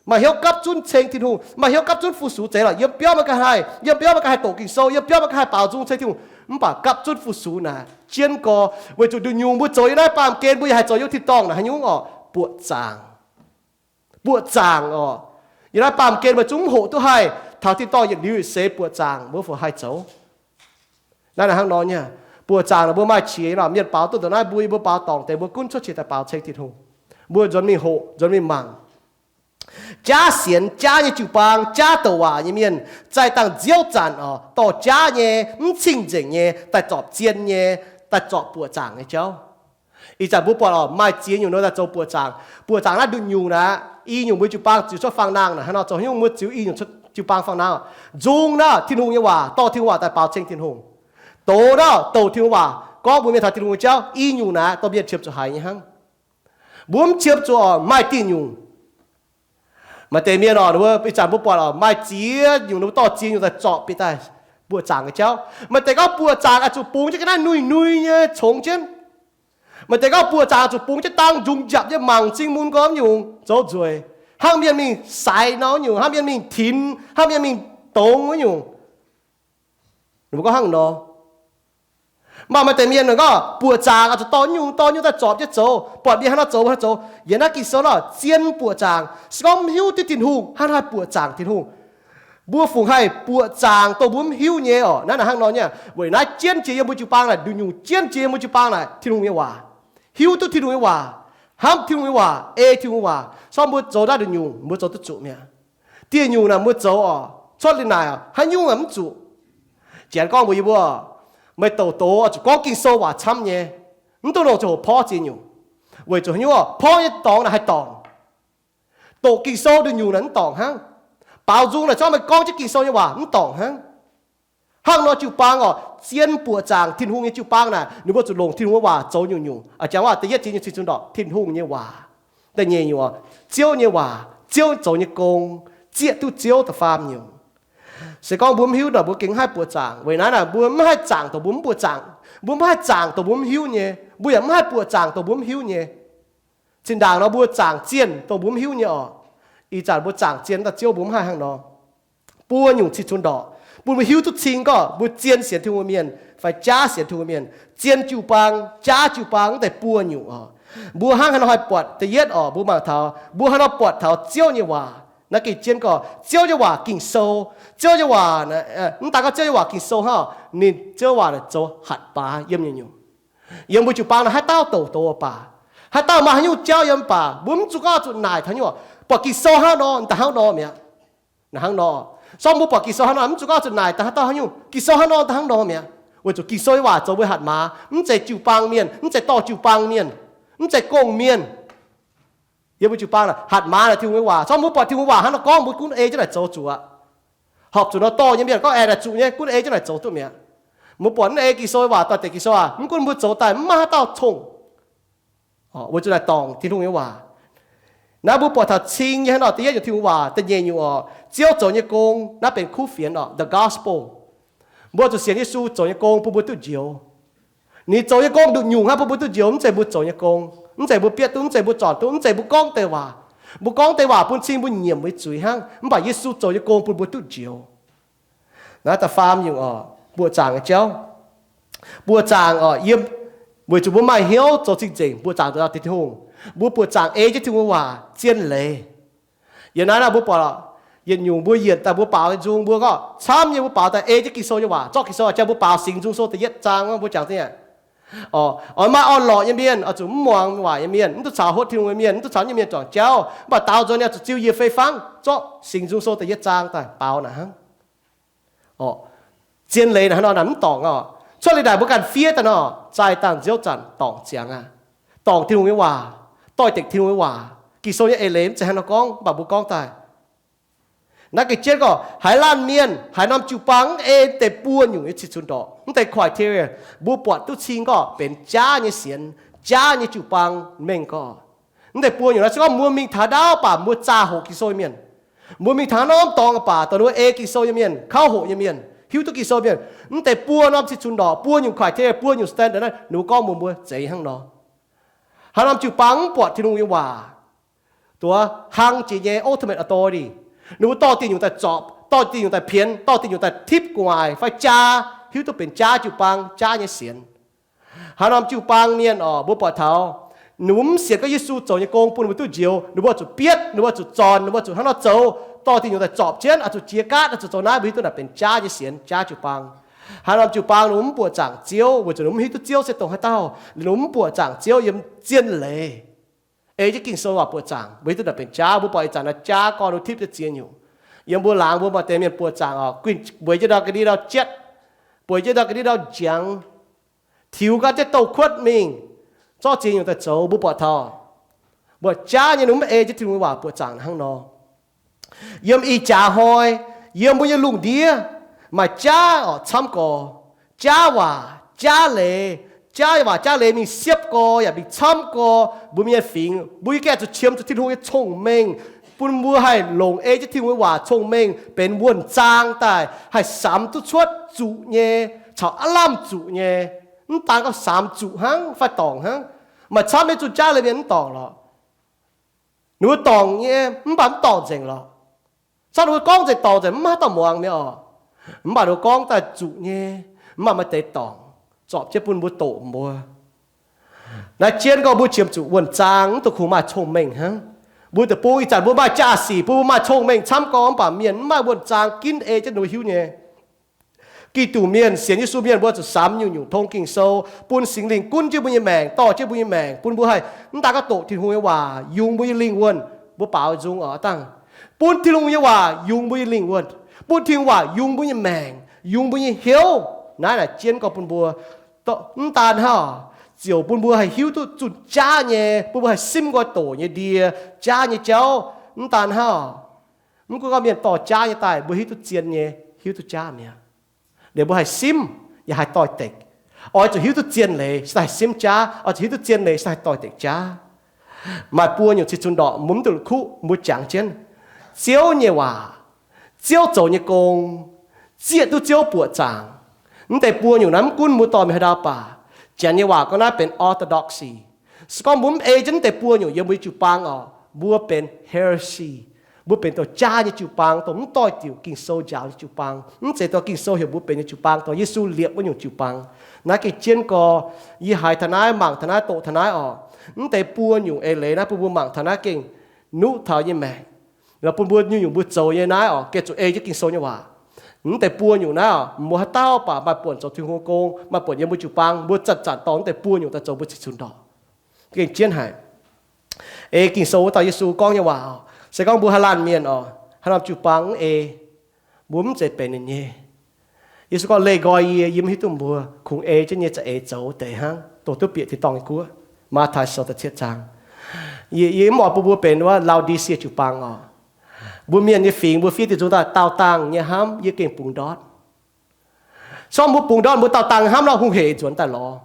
maaih hnyouv gapv zunv ceng Tin-Hungh, maaih hnyouv gapv zunv fu-sux zeiz lorqc. Yiem biauv meih ganh haih, yiem biauv meih ganh haih doqc Ging-Sou, yiem biauv meih ganh haih baaux nzung ceng Tin-Hungh, mv baac gapv zunv fu-sux naaic jienv gorx, weic zuqc nduqc nyungc mbuo zoux yiem naaiv baamh gen mbuo yaac haih zoux yiem tin-dorngh naaic haaix nyungc orqc? Buoqc zaangc. Buoqc zaangc orqc. Yiem naaiv baamh gen meih zungv mv hoqc duqv haih taux tin-dorngh yietc liuz yietc seix buoqc zaangc, mbuo fungc haih zoux? Naaiv naaic hnangv nor nyei. Buoqc zaangc naaic mbuo maaih qiex nyei lorqc. Mienh baaux duqv ndongc naaiv mbuo, yie mbuo baaux dorngc deix mbuo gunv cuotv qiex daaih baaux ceng Tin-Hungh. Mbuo nzuonx mingh hoqc, nzuonx mingh mangc. Jaav sienx jaav nyei jiu-baang, jaav douc waac nyei mienh, zaih dangh nziouv zanc oc, dorh jaav nyei, mv cing-nzengc nyei, daaih zorpc zien nyei, daaih zorpc buoqc zaangc nyei jauv. Ih zanc mbuo buatc oc, maaih ziex nyungc nor daaih zoux buoqc zaangc. Buoqc zaangc naaiv nduqc nyungc naaic, i nyungc mbuo jiu-baang ziux cuotv fang nangh naaic, hnangv nor zoux haaix nyungc mbuo ziux i nyungc cuotv jiu-baang fang nangh. Nzung naaiv Tin-Hungh nyei waac, dorh Tin-Hungh waac daaih baaux ceng Tin-Hungh. Doz naaiv douc Tin-Hungh waac, gorngv mbuox mienh taux Tin-Hungh nyei jauv, i nyungc naaic dorh mienh qiemx zuqc haiz nyei hnangv. Mbuo mv qiemx zuqc oc, maaih diuh nyungc. Maaih deix mienh oc, ninh mbuo ih zanc mbuo buatc oc, maaih ziex nyungc ninh mbuo dorh ziex nyungc daaih zorpc bieqc daaih buoqc zaangc nyei jauv. Maaih deix gorngv buoqc zaangc oix zuqc bungx jienv ga'naaiv nui-nui nyei congx jienv. Maaih deix gorngv buoqc zaangc oix zuqc bungx jienv dangh nzung njapc nyei mangc zingh mun gorngv nyungc zoux nzueic, hnangv mienh mingh saix nor nyungc, hnangv mienh mingh tinx, hnangv mienh mingh dongz nyungc. Ninh mbuo gorngv hnangv nor. Mv baac maaih deix mienh gorngv buoqc zaangc oix zuqc dorh nyungc dorh nyungc daaih zorpc jienv zoux, buatc mienh hnangv nor zoux, hnangv nor zoux. Yiem naaiv Ging-Sou nor zien buoqc zaangc. Se gorngv mv hiuv duqv Tin-Hungh, hnangv haaix buoqc zaangc Tin-Hungh? Mbuo fungc haih buoqc zaangc dongh mbuo mv hiuv nyei oc. Naaiv naaic hnangv nor nyei. Weic naaiv jienv jiex yiem mbuo jiu-baang naaic, nduqc nyungc jienv jiex yiem mbuo jiu-baang naaic, Tin-Hungh nyei waac. Hiuv duqv Tin-Hungh nyei waac, hnamv Tin-Hungh nyei waac, ei Tin-Hungh waac, se gorngv mbuo zoux naaiv nduqc nyungc mbuo zoux duqv zuqc mi'aqv. Dieh nyungc naaic mbuo zoux oc, cuotv liuz naaic haaix nyungc mv zuqc. Janx gorngv mbuox yie mbuo, meih douc doz oix zuqc gorngv Ging-Sou waac camv nyei, mv duqv longc ziangh hoc porv ziex nyungc. Weic zuqc haaix nyungc, porv nyei dorngx naaic haih dorngc. Doqc Ging-Sou nduqc nyungc naaic mv dorngc hnangv. Baaux nzung naaic zorqv meih gorngv jienv Ging-Sou nyei waac mv dorngc hnangv. Hnangv nor jiu-baang oc, zien buoqc zaangc Tin-Hungh nyei jiu-baang naaic, ninh mbuo zuqc longc Tin-Hungh nyei waac zoux nyungc-nyungc. A'jangv waac da'yietv jiex nyungc cing-nzunc ndortc Tin-Hungh nyei waac da'nyeic nyungc, Ziouv nyei waac, Ziouv zoux nyei gong, zieqv duqv Ziouv. Da'faam nyungc, se gorngv mbuo mv hiuv nor mbuo gengh mv haih buoqc zaangc. Weic naaiv naaic mbuo mv haih zaangc dongh mbuo mv buoqc zaangc. Mbuo mv haih zaangc dongh mbuo mv hiuv nyei. Mbuo yaac mv haih buoqc zaangc dongh mbuo mv hiuv nyei. Zinh ndaangc nor mbuo zaangc zienh dongh mbuo mv hiuv nyei oc. Ih zanc mbuo zaangc zienh daaih Ziouv mbuo mv haih hnangv nor. Buo nyungc cing-nzunc ndortc, bun mbuo hiuv duqv cing gorngv mbuo zien sienx Tin-Hungh mienh fai jaav sienx Tin-Hungh mienh, zien jiu-baang, jaav jiu-baang wuov deix buo nyungc oc. Mbuo hnangv haaix nor haih buatc? Da'yietv oc, mbuo mangc taux mbuo haaix nor buatc taux Ziouv nyei waac. Naaiv gengh jienv gorngv Ziouv nyei waac Ging-Sou. Ziouv nyei waac, mv daaih gorngv Ziouv nyei waac Ging-Sou hnangv, ninh Ziouv waac naaic zoux hatc maaz yiem nyungc-nyungc. Yiem mbuo jiu-baang naaic haaix dauh douc doz baac, haaix dauh maaih haaix nyungc jauv yiem baac, mbuo mv zuqc gorngv zuqc naaic taux nyungc, buatc Ging-Sou hnangv nor, daaih hnangv nor mi'aqv. Hnangv nor, se gorngv mbuo buatc Ging-Sou hnangv nor, mv zuqc gorngv zuqc naaic daaih haaix dauh haaix nyungc, Ging-Sou hnangv nor, daaih hnangv nor mi'aqv. Weic zuqc Ging-Sou nyei waac zoux mbuo hatc maaz, mv zeiz jiu-baang mienh, mv zeiz dorh jiu-baang mienh, mv zeiz gong-mienh. Yiem mbuo jiu-baang naaic hatc maaz naaic Tin-Hungh nyei waac. Se gorngv mbuo buatc Tin-Hungh waac hnangv nor gorngv, mbuo gunv ei jienv naaic zoux zuqc aqv. Horpc zuqc nor dorh nyei mienh gorngv aengx naaic zuqc nyei, gunv ei jienv naaic zoux duqv mi'aqv. Mbuo buatc mv ei Ging-Sou nyei waac, doix-dekc Ging-Sou aac, mv gunv mbuo zoux daaih mv maaih haaix dauh cong. Weic zuqc naaic dorngc Tin-Hungh nyei waac. Naaiv mbuo buatc taux cing nyei hnangv nor, da'yietv nyungc Tin-Hungh waac, da'nyeic nyungc oc, Ziouv zoux nyei gong, naaiv benx kuv fienx oc, the gospel. Mbuo zuqc sienx Yesu zoux nyei gong bun mbuo duqv njoux. Ninh zoux nyei gong nduqc nyungc hnangv bun mbuo duqv njoux, mv zeiz mbuo zoux nyei gong, mv zeiz mbuo bietv duqv, mv zeiz mbuo zornc duqv, mv zeiz mbuo gorngv deix waac. Mbuo gorngv deix waac bun cing mbuo nyiemc mbuo nyei zuiz hnangv, mv baac Yesu zoux nyei gong bun mbuo duqv njoux. Naaiv da'faam nyungc oc, buoqc zaangc nyei jauv. Buoqc zaangc oc, yiem, weic zuqc mbuo maaih hnyouv zoux cing-nzengc, buoqc zaangc zoux dauh Tin-Hungh. Mbuo buoqc zaangc ei jienv Tin-Hungh nyei waac zien leiz. Yiem naaiv nor mbuo buatc, yietc nyungc mbuo yienc daaih mbuo baaux nzung mbuo gorngv camv nyei, mbuo baaux daaih ei jienv Ging-Sou nyei waac, zorqv Ging-Sou jang mbuo baaux Singx Nzung Sou da'yietv zaang, mbuo jangx zingh aqv. Oix maaih orn-lorqc nyei mienh, oix zuqc mv muangx waac nyei mienh, mv duqv caux hotv Tin-Hungh nyei mienh, mv duqv caux nyei mienh juangc jauv, mv baac daaux nzuonx ninh oix zuqc ziux yie fei fangv, zorqv Singx Nzung Sou da'yietv zaang daaih baaux naaic hnangv. Zien leiz naaic hnangv nor naaic mv dorngc oc. Cuotv leiz-ndaaih mbuo ganh fiev daaih nor, zaih dangh nziouv zanc dorngc ziangx aqv. Dorngc Tin-Hungh nyei waac, doix-dekc Tin-Hungh nyei waac. Ging-Sou nyei eix leiz mv zeiz hnangv nor gorngv, mv baac mbuo gorngv daaih. Naaiv gengh jienv gorngv, haaix laanh mienh, haaix norm jiu-baang mv ei deix buo nyungc nyei cih cunx ndorqc, mv deix criteria, mbuo buatc duqv cing gorngv benx jaav nyei sienx, jaav nyei jiu-baang mengh gorngv. Mv deix buo nyungc naaiv se gorngv mbuo mingh taux ndaauv baac mbuo zaah hoqc Ging-Sou nyei mienh. Mbuo mingh taux haaix norm dorngx baac dongh ninh mbuo ei Ging-Sou nyei mienh, kauv hoqc nyei mienh, hiuv duqv Ging-Sou mienh. Mv deix buo norm cih cunx ndorqc, buo nyungc criteria, buo nyungc standard naaiv, ninh mbuo gorngv mbuox mbuo zeiz hnangv nor. Haaix norm jiu-baang mv buatc Tin-Hungh nyei waac, duqv hlang jiex nyei ultimate authority, ninh mbuo dorh diuh nyungc daaih zorpc, dorh diuh nyungc daaih pienx, dorh diuh nyungc daaih tipv gu'nguaaic fai jaa, hiuv duqv benx jaav jiu-baang, jaav nyei sienx. Haaix norm jiu-baang mienh oc, mbuo buatc taux ninh mbuo mv sienx gorngv Yesu zoux nyei gong bun ninh mbuo duqv njoux, ninh mbuo zuqc bietv, ninh mbuo zuqc zornc, ninh mbuo zuqc hnangv nor zoux, dorh diuh nyungc daaih zorpc jienv, oix zuqc jiex gaatv, oix zuqc zoux naaiv, mbuo hiuv duqv naaic benx jaav nyei sienx, jaav jiu-baang. Haaix norm jiu-baang ninh mbuo mv buoqc zaangc Ziouv, weic zuqc ninh mbuo mv hiuv duqv Ziouv se dongh haaix dauh, ninh mbuo mv buoqc zaangc Ziouv yiem zien leiz. Ei jienv Ging-Sou waac buoqc zaangc, mbuo hiuv duqv naaic benx jaav. Mbuo buatc ih zanc naaiv jaav gorn mbuo tipv jienv ziex nyungc. Yiem mbuo laangz mbuo maaih deix mienh buoqc zaangc oc, guinh mbueix jienv ndau ga'ndiev ndau jatv, mbueix jienv ndau ga'ndiev ndau jangx, tiux gau jienv douh kuotv mingh, zorqv ziex nyungc daaih zoux. Mbuo buatc taux, mbuo jaav nyei ninh mv ei jienv Tin-Hungh nyei waac buoqc zaangc hnangv nor. Yiem ih jaax hnoi, yiem mbuo nyei lungh ndiev, maaih jaav oc camv gorx, jaav waac, jaav leiz, jaav waac jaav leiz mingh siepv gorx yaac mingh camv gorx mbuo mienh nyei fingx. Mbuo yie gengh zuqc qiemx zuqc Tin-Hungh nyei cong-mengh, bun mbuo haih longc ei jienv Tin-Hungh nyei waac cong-mengh benx wuonh zaang daaih, haih samx duqv cuotv zuqc nyei caux aav lamh zuqc nyei. Mv daan gorngv samx zuqc hnangv fai dorngc hnangv. Maaih camv nyei zuqc jaav leiz mienh mv dorngc lorqc. Ninh mbuo dorngc nyei, mv baac mv dorngc nzengc lorqc. Camv ninh mbuo gorngv nzengc dorngc nzengc, mv maaih haaix dauh muangx mi'aqv oc. Mv baac ninh mbuo gorngv daaih zuqc nyei, mv baac maaih deix dorngc, zorpc jienv bun mbuo doqc mbuo. Naaiv jienv gorngv mbuo qiemx zuqc wuonh zaang, mv dungx kungx maaih cong-mengh hnangv. Mbuo deic-bung ih zanc mbuo maaih jaa-sic, bun mbuo maaih cong-mengh camv gorx, mv baac mienh mv maaih wuonh zaang ginv ei jienv ninh mbuo hiuv nyei. Giduc mienh, sienx Yesu mienh, mbuo zuqc samx nyungc-nyungc tong Ging-Sou, bun Singx Lingh gunv jienv mbuo nyei maengc, dorh jienv mbuo nyei maengc, bun mbuo haih mv daan gorngv doqc Tin-Hungh nyei waac yungz mbuo nyei lingh wuonh. Mbuo baaux nzung oc, dangh bun Tin-Hungh nyei waac yungz mbuo nyei lingh wuonh, bun Tin-Hungh waac yungz mbuo nyei maengc, yungz mbuo nyei hnyouv. Naaiv naaic jienv gorngv bun mbuo, mv daan hnangv, ziouc bun mbuo haih hiuv duqv zunh jaav nyei, bun mbuo haih simv nqoi doqc nyei ndie, jaav nyei jauv. Mv daan hnangv, mv gunv gorngv mienh dorh jaav nyei daaih, mbuo hiuv duqv zien nyei, hiuv duqv jaav mi'aqv. Liuz mbuo haih simv, yaac haih doix-dekc. Oix zuqc hiuv duqv zien leiz se haih simv jaav, oix zuqc hiuv duqv zien leiz se haih doix-dekc jaav. Maaih buo nyungc cih cunx ndorqc mbuo mv duqv la'kuqv, mbuo jangx jienv. Ziouv nyei waac, Ziouv zoux nyei gong, zieqv duqv Ziouv buoqc zaangc. Mv deix buo nyungc naaiv mv gunv mbuo dorh mingh haaix ndau baac, Janx nyei waac gorngv naaiv benx orthodoxy. Se gorngv mbuo mv ei jienv mv deix buo nyungc yiem mbuo nyei jiu-baang oc, mbuo benx heresy. Mbuo benx dongh jaav nyei jiu-baang, dongh mv doix-diuc Ging-Sou njaaux nyei jiu-baang. Mv zeiz dongh Ging-Sou heuc mbuo benx nyei jiu-baang, dongh Yesu liepc wuov nyungc jiu-baang. Naaiv gengh jienv gorx, yie haiz taux naaiv, mangc taux naaiv, doqc taux naaiv oc. Mv deix buo nyungc eix leiz naaiv bun mbuo mangc taux naaiv gengh nuqv taux yie nyei maengc. Bun mbuo nyungc-nyungc mbuo zoux nyei naaiv oc, gengh zuqc ei jienv Ging-Sou nyei waac. Mv deix buo nyungc naaiv oc, mbuo haaix dauh baac maaih buonc zoux Tin-Hungh gong, maaih buonc yiem mbuo jiu-baang, mbuo zanc-zanc dorh mv deix buo nyungc daaih zoux mbuo cih cunx ndorqc. Gengh jienv haic. Ei Ging-Sou wuov dauh Yesu gorngv nyei waac oc, se gorngv mbuo haaix laanh mienh oc, haaix norm jiu-baang mv ei, mbuo mv zeiz benx ninh nyei. Yesu gorngv, leih nqoi yie, yie mv hiuv duqv mbuo kungx ei jienv nyei za'eix zoux deix hnangv, dongh duqv bieqc tin-dorngh nyei guoqv. Matv^taai Sou da'cietv zaang. Yie, yie mv oix bun mbuo benx wuov Lao^di^sie jiu-baang oc. Mbuo mienh nyei fingx mbuo fiev diuh nzung daaih daauh dangh nyei hnamv yie gengh bungx ndortv. Se gorngv mbuo bungx ndortv, mbuo daauh dangh hnamv nor, hungh hec nzuonx daaih lorz.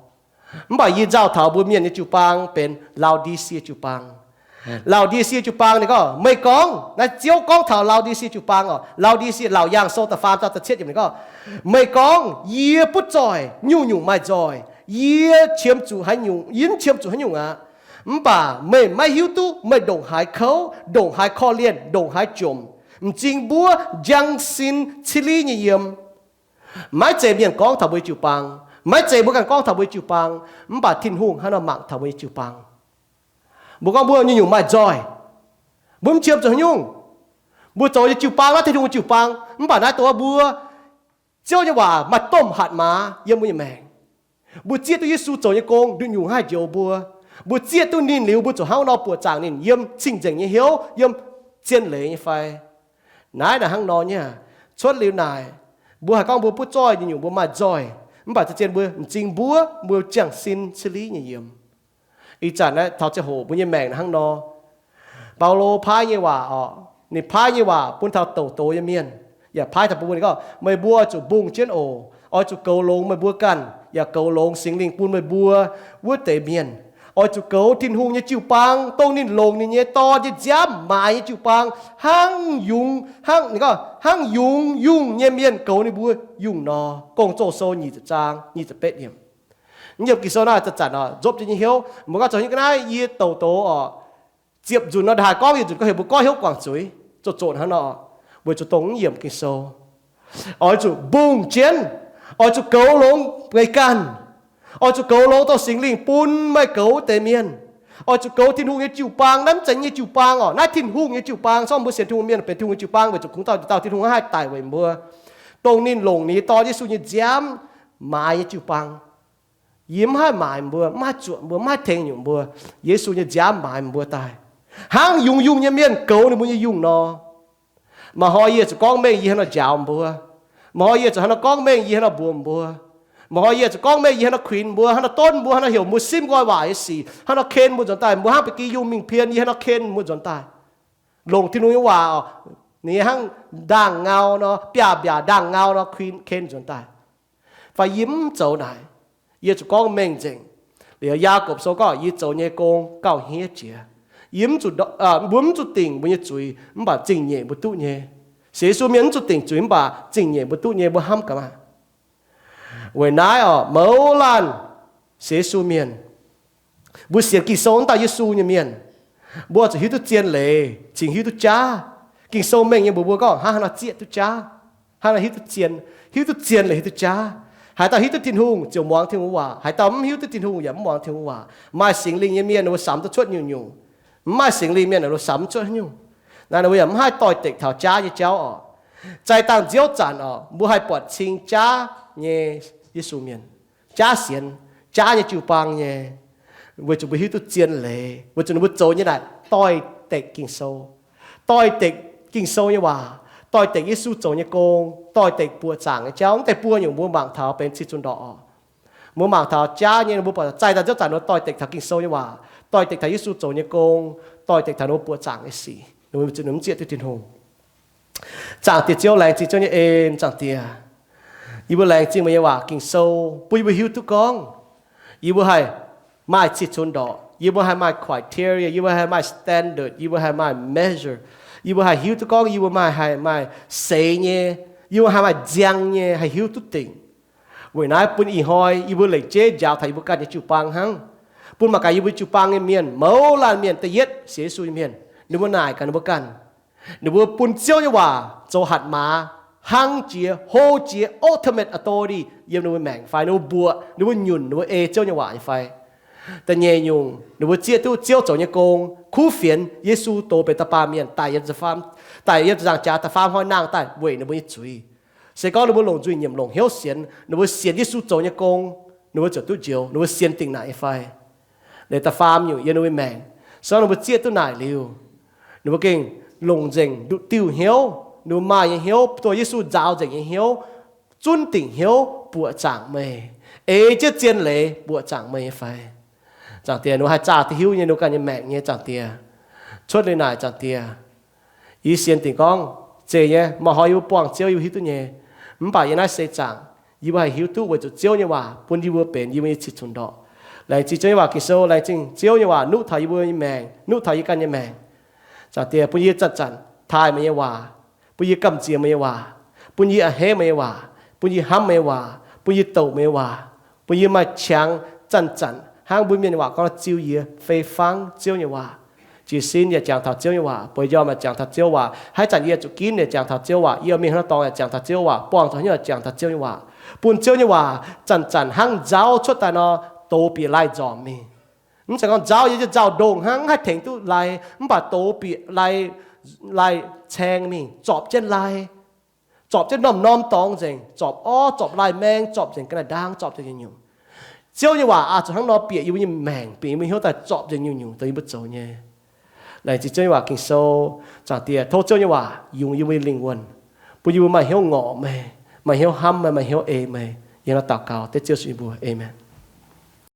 Mv baac yie nzauh taux mbuo mienh nyei jiu-baang benx Lao^di^sie jiu-baang. Laodiceae jiu-baang ninh gorngv, meih gorngv, naaiv Ziouv gorngv taux Laodiceae jiu-baang oc, Laodiceae Laauc Yaangh Sou da'faam zaang da'cietv yiemc ninh gorngv, meih gorngv, yie butv zoih, nyungc-nyungc maaih nzoih, yie qiemx zuqc haaix nyungc, yie mv qiemx zuqc haaix nyungc aqv. Mv baac meih maiv hiuv duqv meih ndongc haaix kouv, ndongc haaix korv-lienh, ndongc haaix jomc. M'zing mbuov njang sin cili nyei yiem. Maiv zeiz mienh gorngv taux mbuo nyei jiu-baang, maiv zeiz mbuo ganh gorngv taux mbuo nyei jiu-baang, mv baac Tin-Hungh hnangv nor mangc taux mbuo nyei jiu-baang. Mbuo gorngv mbuo nyungc-nyungc maaih nzoih, mbuo mv qiemx zuqc haaix nyungc. Mbuo zoux nyei jiu-baang naaiv Tin-Hungh nyei jiu-baang, mv baac naaiv dongh mbuo Ziouv nyei waac maaih domh hatc maaz yiem mbuo nyei maengc. Mbuo zieqv duqv Yesu zoux nyei gong nduqc nyungc haih njoux mbuo. Mbuo zieqv duqv ninh liuz, mbuo ziouc hnangv nor buoqc zaangc ninh yiem cing-nzengc nyei hnyouv, yiem zien leiz nyei fai? Naaiv naaic hnangv nor nyei. Cuotv liuz naaic, mbuo haih gorngv mbuo butv zoih nyei nyungc mbuo maaih nzoih, mv baac zien-zien mbuo m'zing mbuov, mbuo njang sin cili nyei yiem. Ih zanc naaiv taux ziangh hoc mbuo nyei maengc naaic hnangv nor. Baulo paaiv nyei waac oc, ninh paaiv nyei waac bun taux douc doz nyei mienh, yaac paaiv taux bun mbuo, ninh gorngv, meih mbuo oix zuqc mbungh jienv oc. Oix zuqc goux longx meih mbuo ganh, yaac goux longx Singx Lingh bun meih mbuo wuov deix mienh. Oix zuqc goux Tin-Hungh nyei jiu-baang, dongh ninh longc ninh nyei Dorn nyei nziaamv maaiz nyei jiu-baang, hnangv yungz, hnangv, ninh gorngv, hnangv yungz yungh nyei mienh goux ninh mbuo yungh nor. Gong-Zoh Sou nyic ziepc zaang nyic ziepc betv yiemc. Yiem Ging-Sou naaiv zanc-zanc oc, nzopv jienv nyei hnyouv, mbuo gorngv zoux nyei ga'naaiv yie douc doz oc, ziepc nzunc nor, ndaaih gorngv yietc nzunc gorngv heuc mbuo goiv hnyouv guangc zuiz, zoqc zoqc hnangv nor, weic zuqc dongh mv yiemc Ging-Sou. Oix zuqc mbungh jienv, oix zuqc goux longx meih ganh, oix zuqc goux longx dongh Singx Lingh bun meih goux wuov deix mienh. Oix zuqc goux Tin-Hungh nyei jiu-baang. Naaiv mv zeiz nyei jiu-baang oc, naaiv Tin-Hungh nyei jiu-baang. Sorng mbuo sienx Tin-Hungh mienh benx Tin-Hungh nyei jiu-baang weic zuqc kungx dauh dauh Tin-Hungh haih daic weic mbuo, dongh ninh longc ninh nyei Dorn Yesu nyei nziaamv maaiz nyei jiu-baang. Yie mv haih maaiz mbuo, mv haih zuoqc mbuo, mv haih tengx nyungc mbuo. Yesu nyei nziaamv maaiz mbuo daaih, hnangv yungz yungh nyei mienh goux ninh mbuo nyei yungh nor. Maaih hnoi yie zuqc gorngv mengh yie hnangv nor njaaux mbuo. Maaih hnoi yie zuqc hnangv nor gorngv mengh yie hnangv nor mbuox mbuo. Maaih hnoi yie zuqc gorngv mengh yie hnangv nor kuinx mbuo, hnangv nor donv mbuo, hnangv nor heuc mbuo simv nqoi waac nyei sic, hnangv nor ken mbuo nzuonx daaih. Mbuo hnangv ba'gi yungh mingh pien, yie hnangv nor ken mbuo nzuonx daaih. Longc Tin-Hungh nyei waac oc, ninh hnangv ndaangh ngau nor, biaav-mbiaac ndaangh ngau nor kuinx ken nzuonx daaih. Fai yie mv zoux naaic, yie zuqc gorngv mengh nzengc. Liuz Yaagorpc Sou gorngv, yie zoux nyei gong gauh hniev jiex. Yie mv zuqc, mbuo mv zuqc dingc mbuo nyei zuiz, mv baac zingh nyeic mbuo duqv nyei. Sienx Yesu mienh mv zuqc dingc zuiz, mv baac zingh nyeic mbuo duqv nyei. Mbuo hnamv gaax maah! Weic naaiv oc, mouz laanh sienx Yesu mienh, mbuo sienx Ging-Sou wuov dauh Yesu nyei mienh, mbuo zuqc hiuv duqv zien leiz cingx hiuv duqv jaav. Ging-Sou mengh nyei mbuox mbuo gorngv hnangv haaix nor zieqv duqv jaav, hnangv haaix nor hiuv duqv zien, hiuv duqv zien leiz hiuv duqv jaav. Haaix dauh hiuv duqv Tin-Hungh ziouc muangx Tin-Hungh waac, haaix dauh mv hiuv duqv Tin-Hungh yaac mv muangx Tin-Hungh waac. Maaih Singx Lingh nyei mienh ninh mbuo samx duqv cuotv nyungc-nyungc. Mv maaih Singx Lingh mienh ninh mbuo samx mv cuotv haaix nyungc. Naaiv ninh mbuo yaac mv haih doix-dekc taux jaav nyei jauv oc. Zaih dangh nziouv zanc oc, mbuo haih buatc cing jaav nyei Yesu mienh, jaav sienx, jaav nyei jiu-baang nyei, weic zuqc mbuo hiuv duqv zien leiz, weic zuqc ninh mbuo zoux nyei naaic doix-dekc Ging-Sou, doix-dekc Ging-Sou nyei waac, doix-dekc Yesu zoux nyei gong, doix-dekc buoqc zaangc nyei jauv. Mv deix buo nyungc mbuo mangc taux benx cih zunc ndorqc oc. Mbuo mangc taux jaav nyei, mbuo buatc zaih daaih nziouv zanc ninh mbuo doix-dekc taux Ging-Sou nyei waac, doix-dekc taux Yesu zoux nyei gong, doix-dekc taux ninh mbuo buoqc zaangc nyei sic, ninh mbuo mv zieqv duqv Tin-Hungh. Zaangc Diex Ziouv, laengz zingh Ziouv nyei en. Zaangc Diex, yie mbuo laengz zingh meih nyei waac Ging-Sou bun yie mbuo hiuv duqv gorngv yie mbuo haih maaih cih zunc ndorqc, yie mbuo haih maaih criteria, yie mbuo haih maaih standard, yie mbuo haih maaih measure, yie mbuo haih hiuv duqv gorngv yie mbuo maaih, haih maaih seix nyei, yie mbuo haih maaih nziang nyei, haih hiuv duqv dingc. Weic naaiv bun ih hnoi yie mbuo lengc jeiv njaaux taux yie mbuo ganh nyei jiu-baang hnangv, bun mangc gaax yie mbuo jiu-baang nyei mienh mouz laanh mienh da'yietv sienx Yesu nyei mienh, ninh mbuo naaic gaax ninh mbuo ganh, ninh mbuo bun Ziouv nyei waac zoux hatc maaz, hnangv jiex, hlo jiex, ultimate authority yiem ninh mbuo maengc fai ninh mbuo mbuoqc, ninh mbuo nyunc, ninh mbuo ei Ziouv nyei waac nyei fai? Da'nyeic nyungc, ninh mbuo zieqv duqv Ziouv zoux nyei gong, kuv fienx Yesu doz benx da'baamh mienh daic yiem, daic yiem ziepc nzaangc jaax da'faam hnoi nangh daaih weic ninh mbuo nyei zuiz. Se gorngv ninh mbuo longc nzuih nyiemc longc hnyouv sienx, ninh mbuo sienx Yesu zoux nyei gong, ninh mbuo ziouc duqv njoux, ninh mbuo sienx dingc naaic nyei fai? Liuz da'faam nyungc yiem ninh mbuo maengc, se gorngv ninh mbuo zieqv duqv naaic liuz, ninh mbuo gengh longc nzengc nduqc diuh hnyouv, ninh mbuo maaih nyei hnyouv, dongh Yesu nzaaux nzengc nyei hnyouv, zunv dingc hnyouv buoqc zaangc meih, ei jienv zien leiz buoqc zaangc meih nyei fai? Zaangc Diex, ninh mbuo haih zaah duqv hiuv nyei ninh mbuo ganh nyei maengc nyei, Zaangc Diex. Cuotv liuz naaic, Zaangc Diex, yie sienx dingc gorngv, zeiz nyei, maaih hnoi yie mbuo buangh Ziouv yie mbuo hiuv duqv nyei. Mv baac yiem naaiv seix zaangc yie mbuo haih hiuv duqv weic zuqc Ziouv nyei waac bun yie mbuo benx yie mbuo nyei cih zunc ndorqc. Laengz zingh Ziouv nyei waac Ging-Sou, laengz zingh Ziouv nyei waac nuqv taux yie mbuo nyei maengc, nuqv taux yie ganh nyei maengc. Zaangc Diex, bun yie zanc-zanc taaih meih nyei waac, bun yie gamh nziex meih nyei waac, bun yie a'hneiv meih nyei waac, bun yie hnamv meih nyei waac, bun yie douc meih nyei waac, bun yie maaih qangx zanc-zanc hnangv mbuo mienh waac gorngv ziux yie fei fangv Ziouv nyei waac. Jiez sin yaac jangx taux Ziouv nyei waac, bueix njormh yaac jangx taux Ziouv waac, haaix zanc yie zuqc ginv yaac jangx taux Ziouv waac, yie mingh haaix norm dorngx yaac jangx taux Ziouv waac, buangh zuqc haaix nyungc yaac jangx taux Ziouv nyei waac, bun Ziouv nyei waac zanc-zanc hnangv nzauv cuotv daaih nor, dox bieqc lai nzormc mingh. Mv zeiz gorngv nzauv yie nzauh ndongh hnangv, mv haih tengx duqv lai, mv baac dox bieqc lai, lai caeng mingh, zorpc jienv lai, zorpc jienv norm-norm dorngx nzengc, zorpc orv, zorpc lai maeng, zorpc nzengc ga'naaiv ndaang, zorpc nzengc nyungc-nyungc. Ziouv nyei waac oix zuqc hnangv nor bieqc yie mbuo nyei maengc, bieqc yie mbuo hnyouv daaih, zorpc nzengc nyungc-nyungc dongh yie mbuo zoux nyei. Laengz zingh Ziouv nyei waac Ging-Sou. Zaangc Diex, tov Ziouv nyei waac yungz yie mbuo nyei lingh wuonh, bun yie mbuo maaih hnyouv ngorc meih, maaih hnyouv hnamv meih, maaih hnyouv ei meih. Yie hnangv naaiv daux gaux dengv Ziouv Yesu nyei mbuox. Aamen.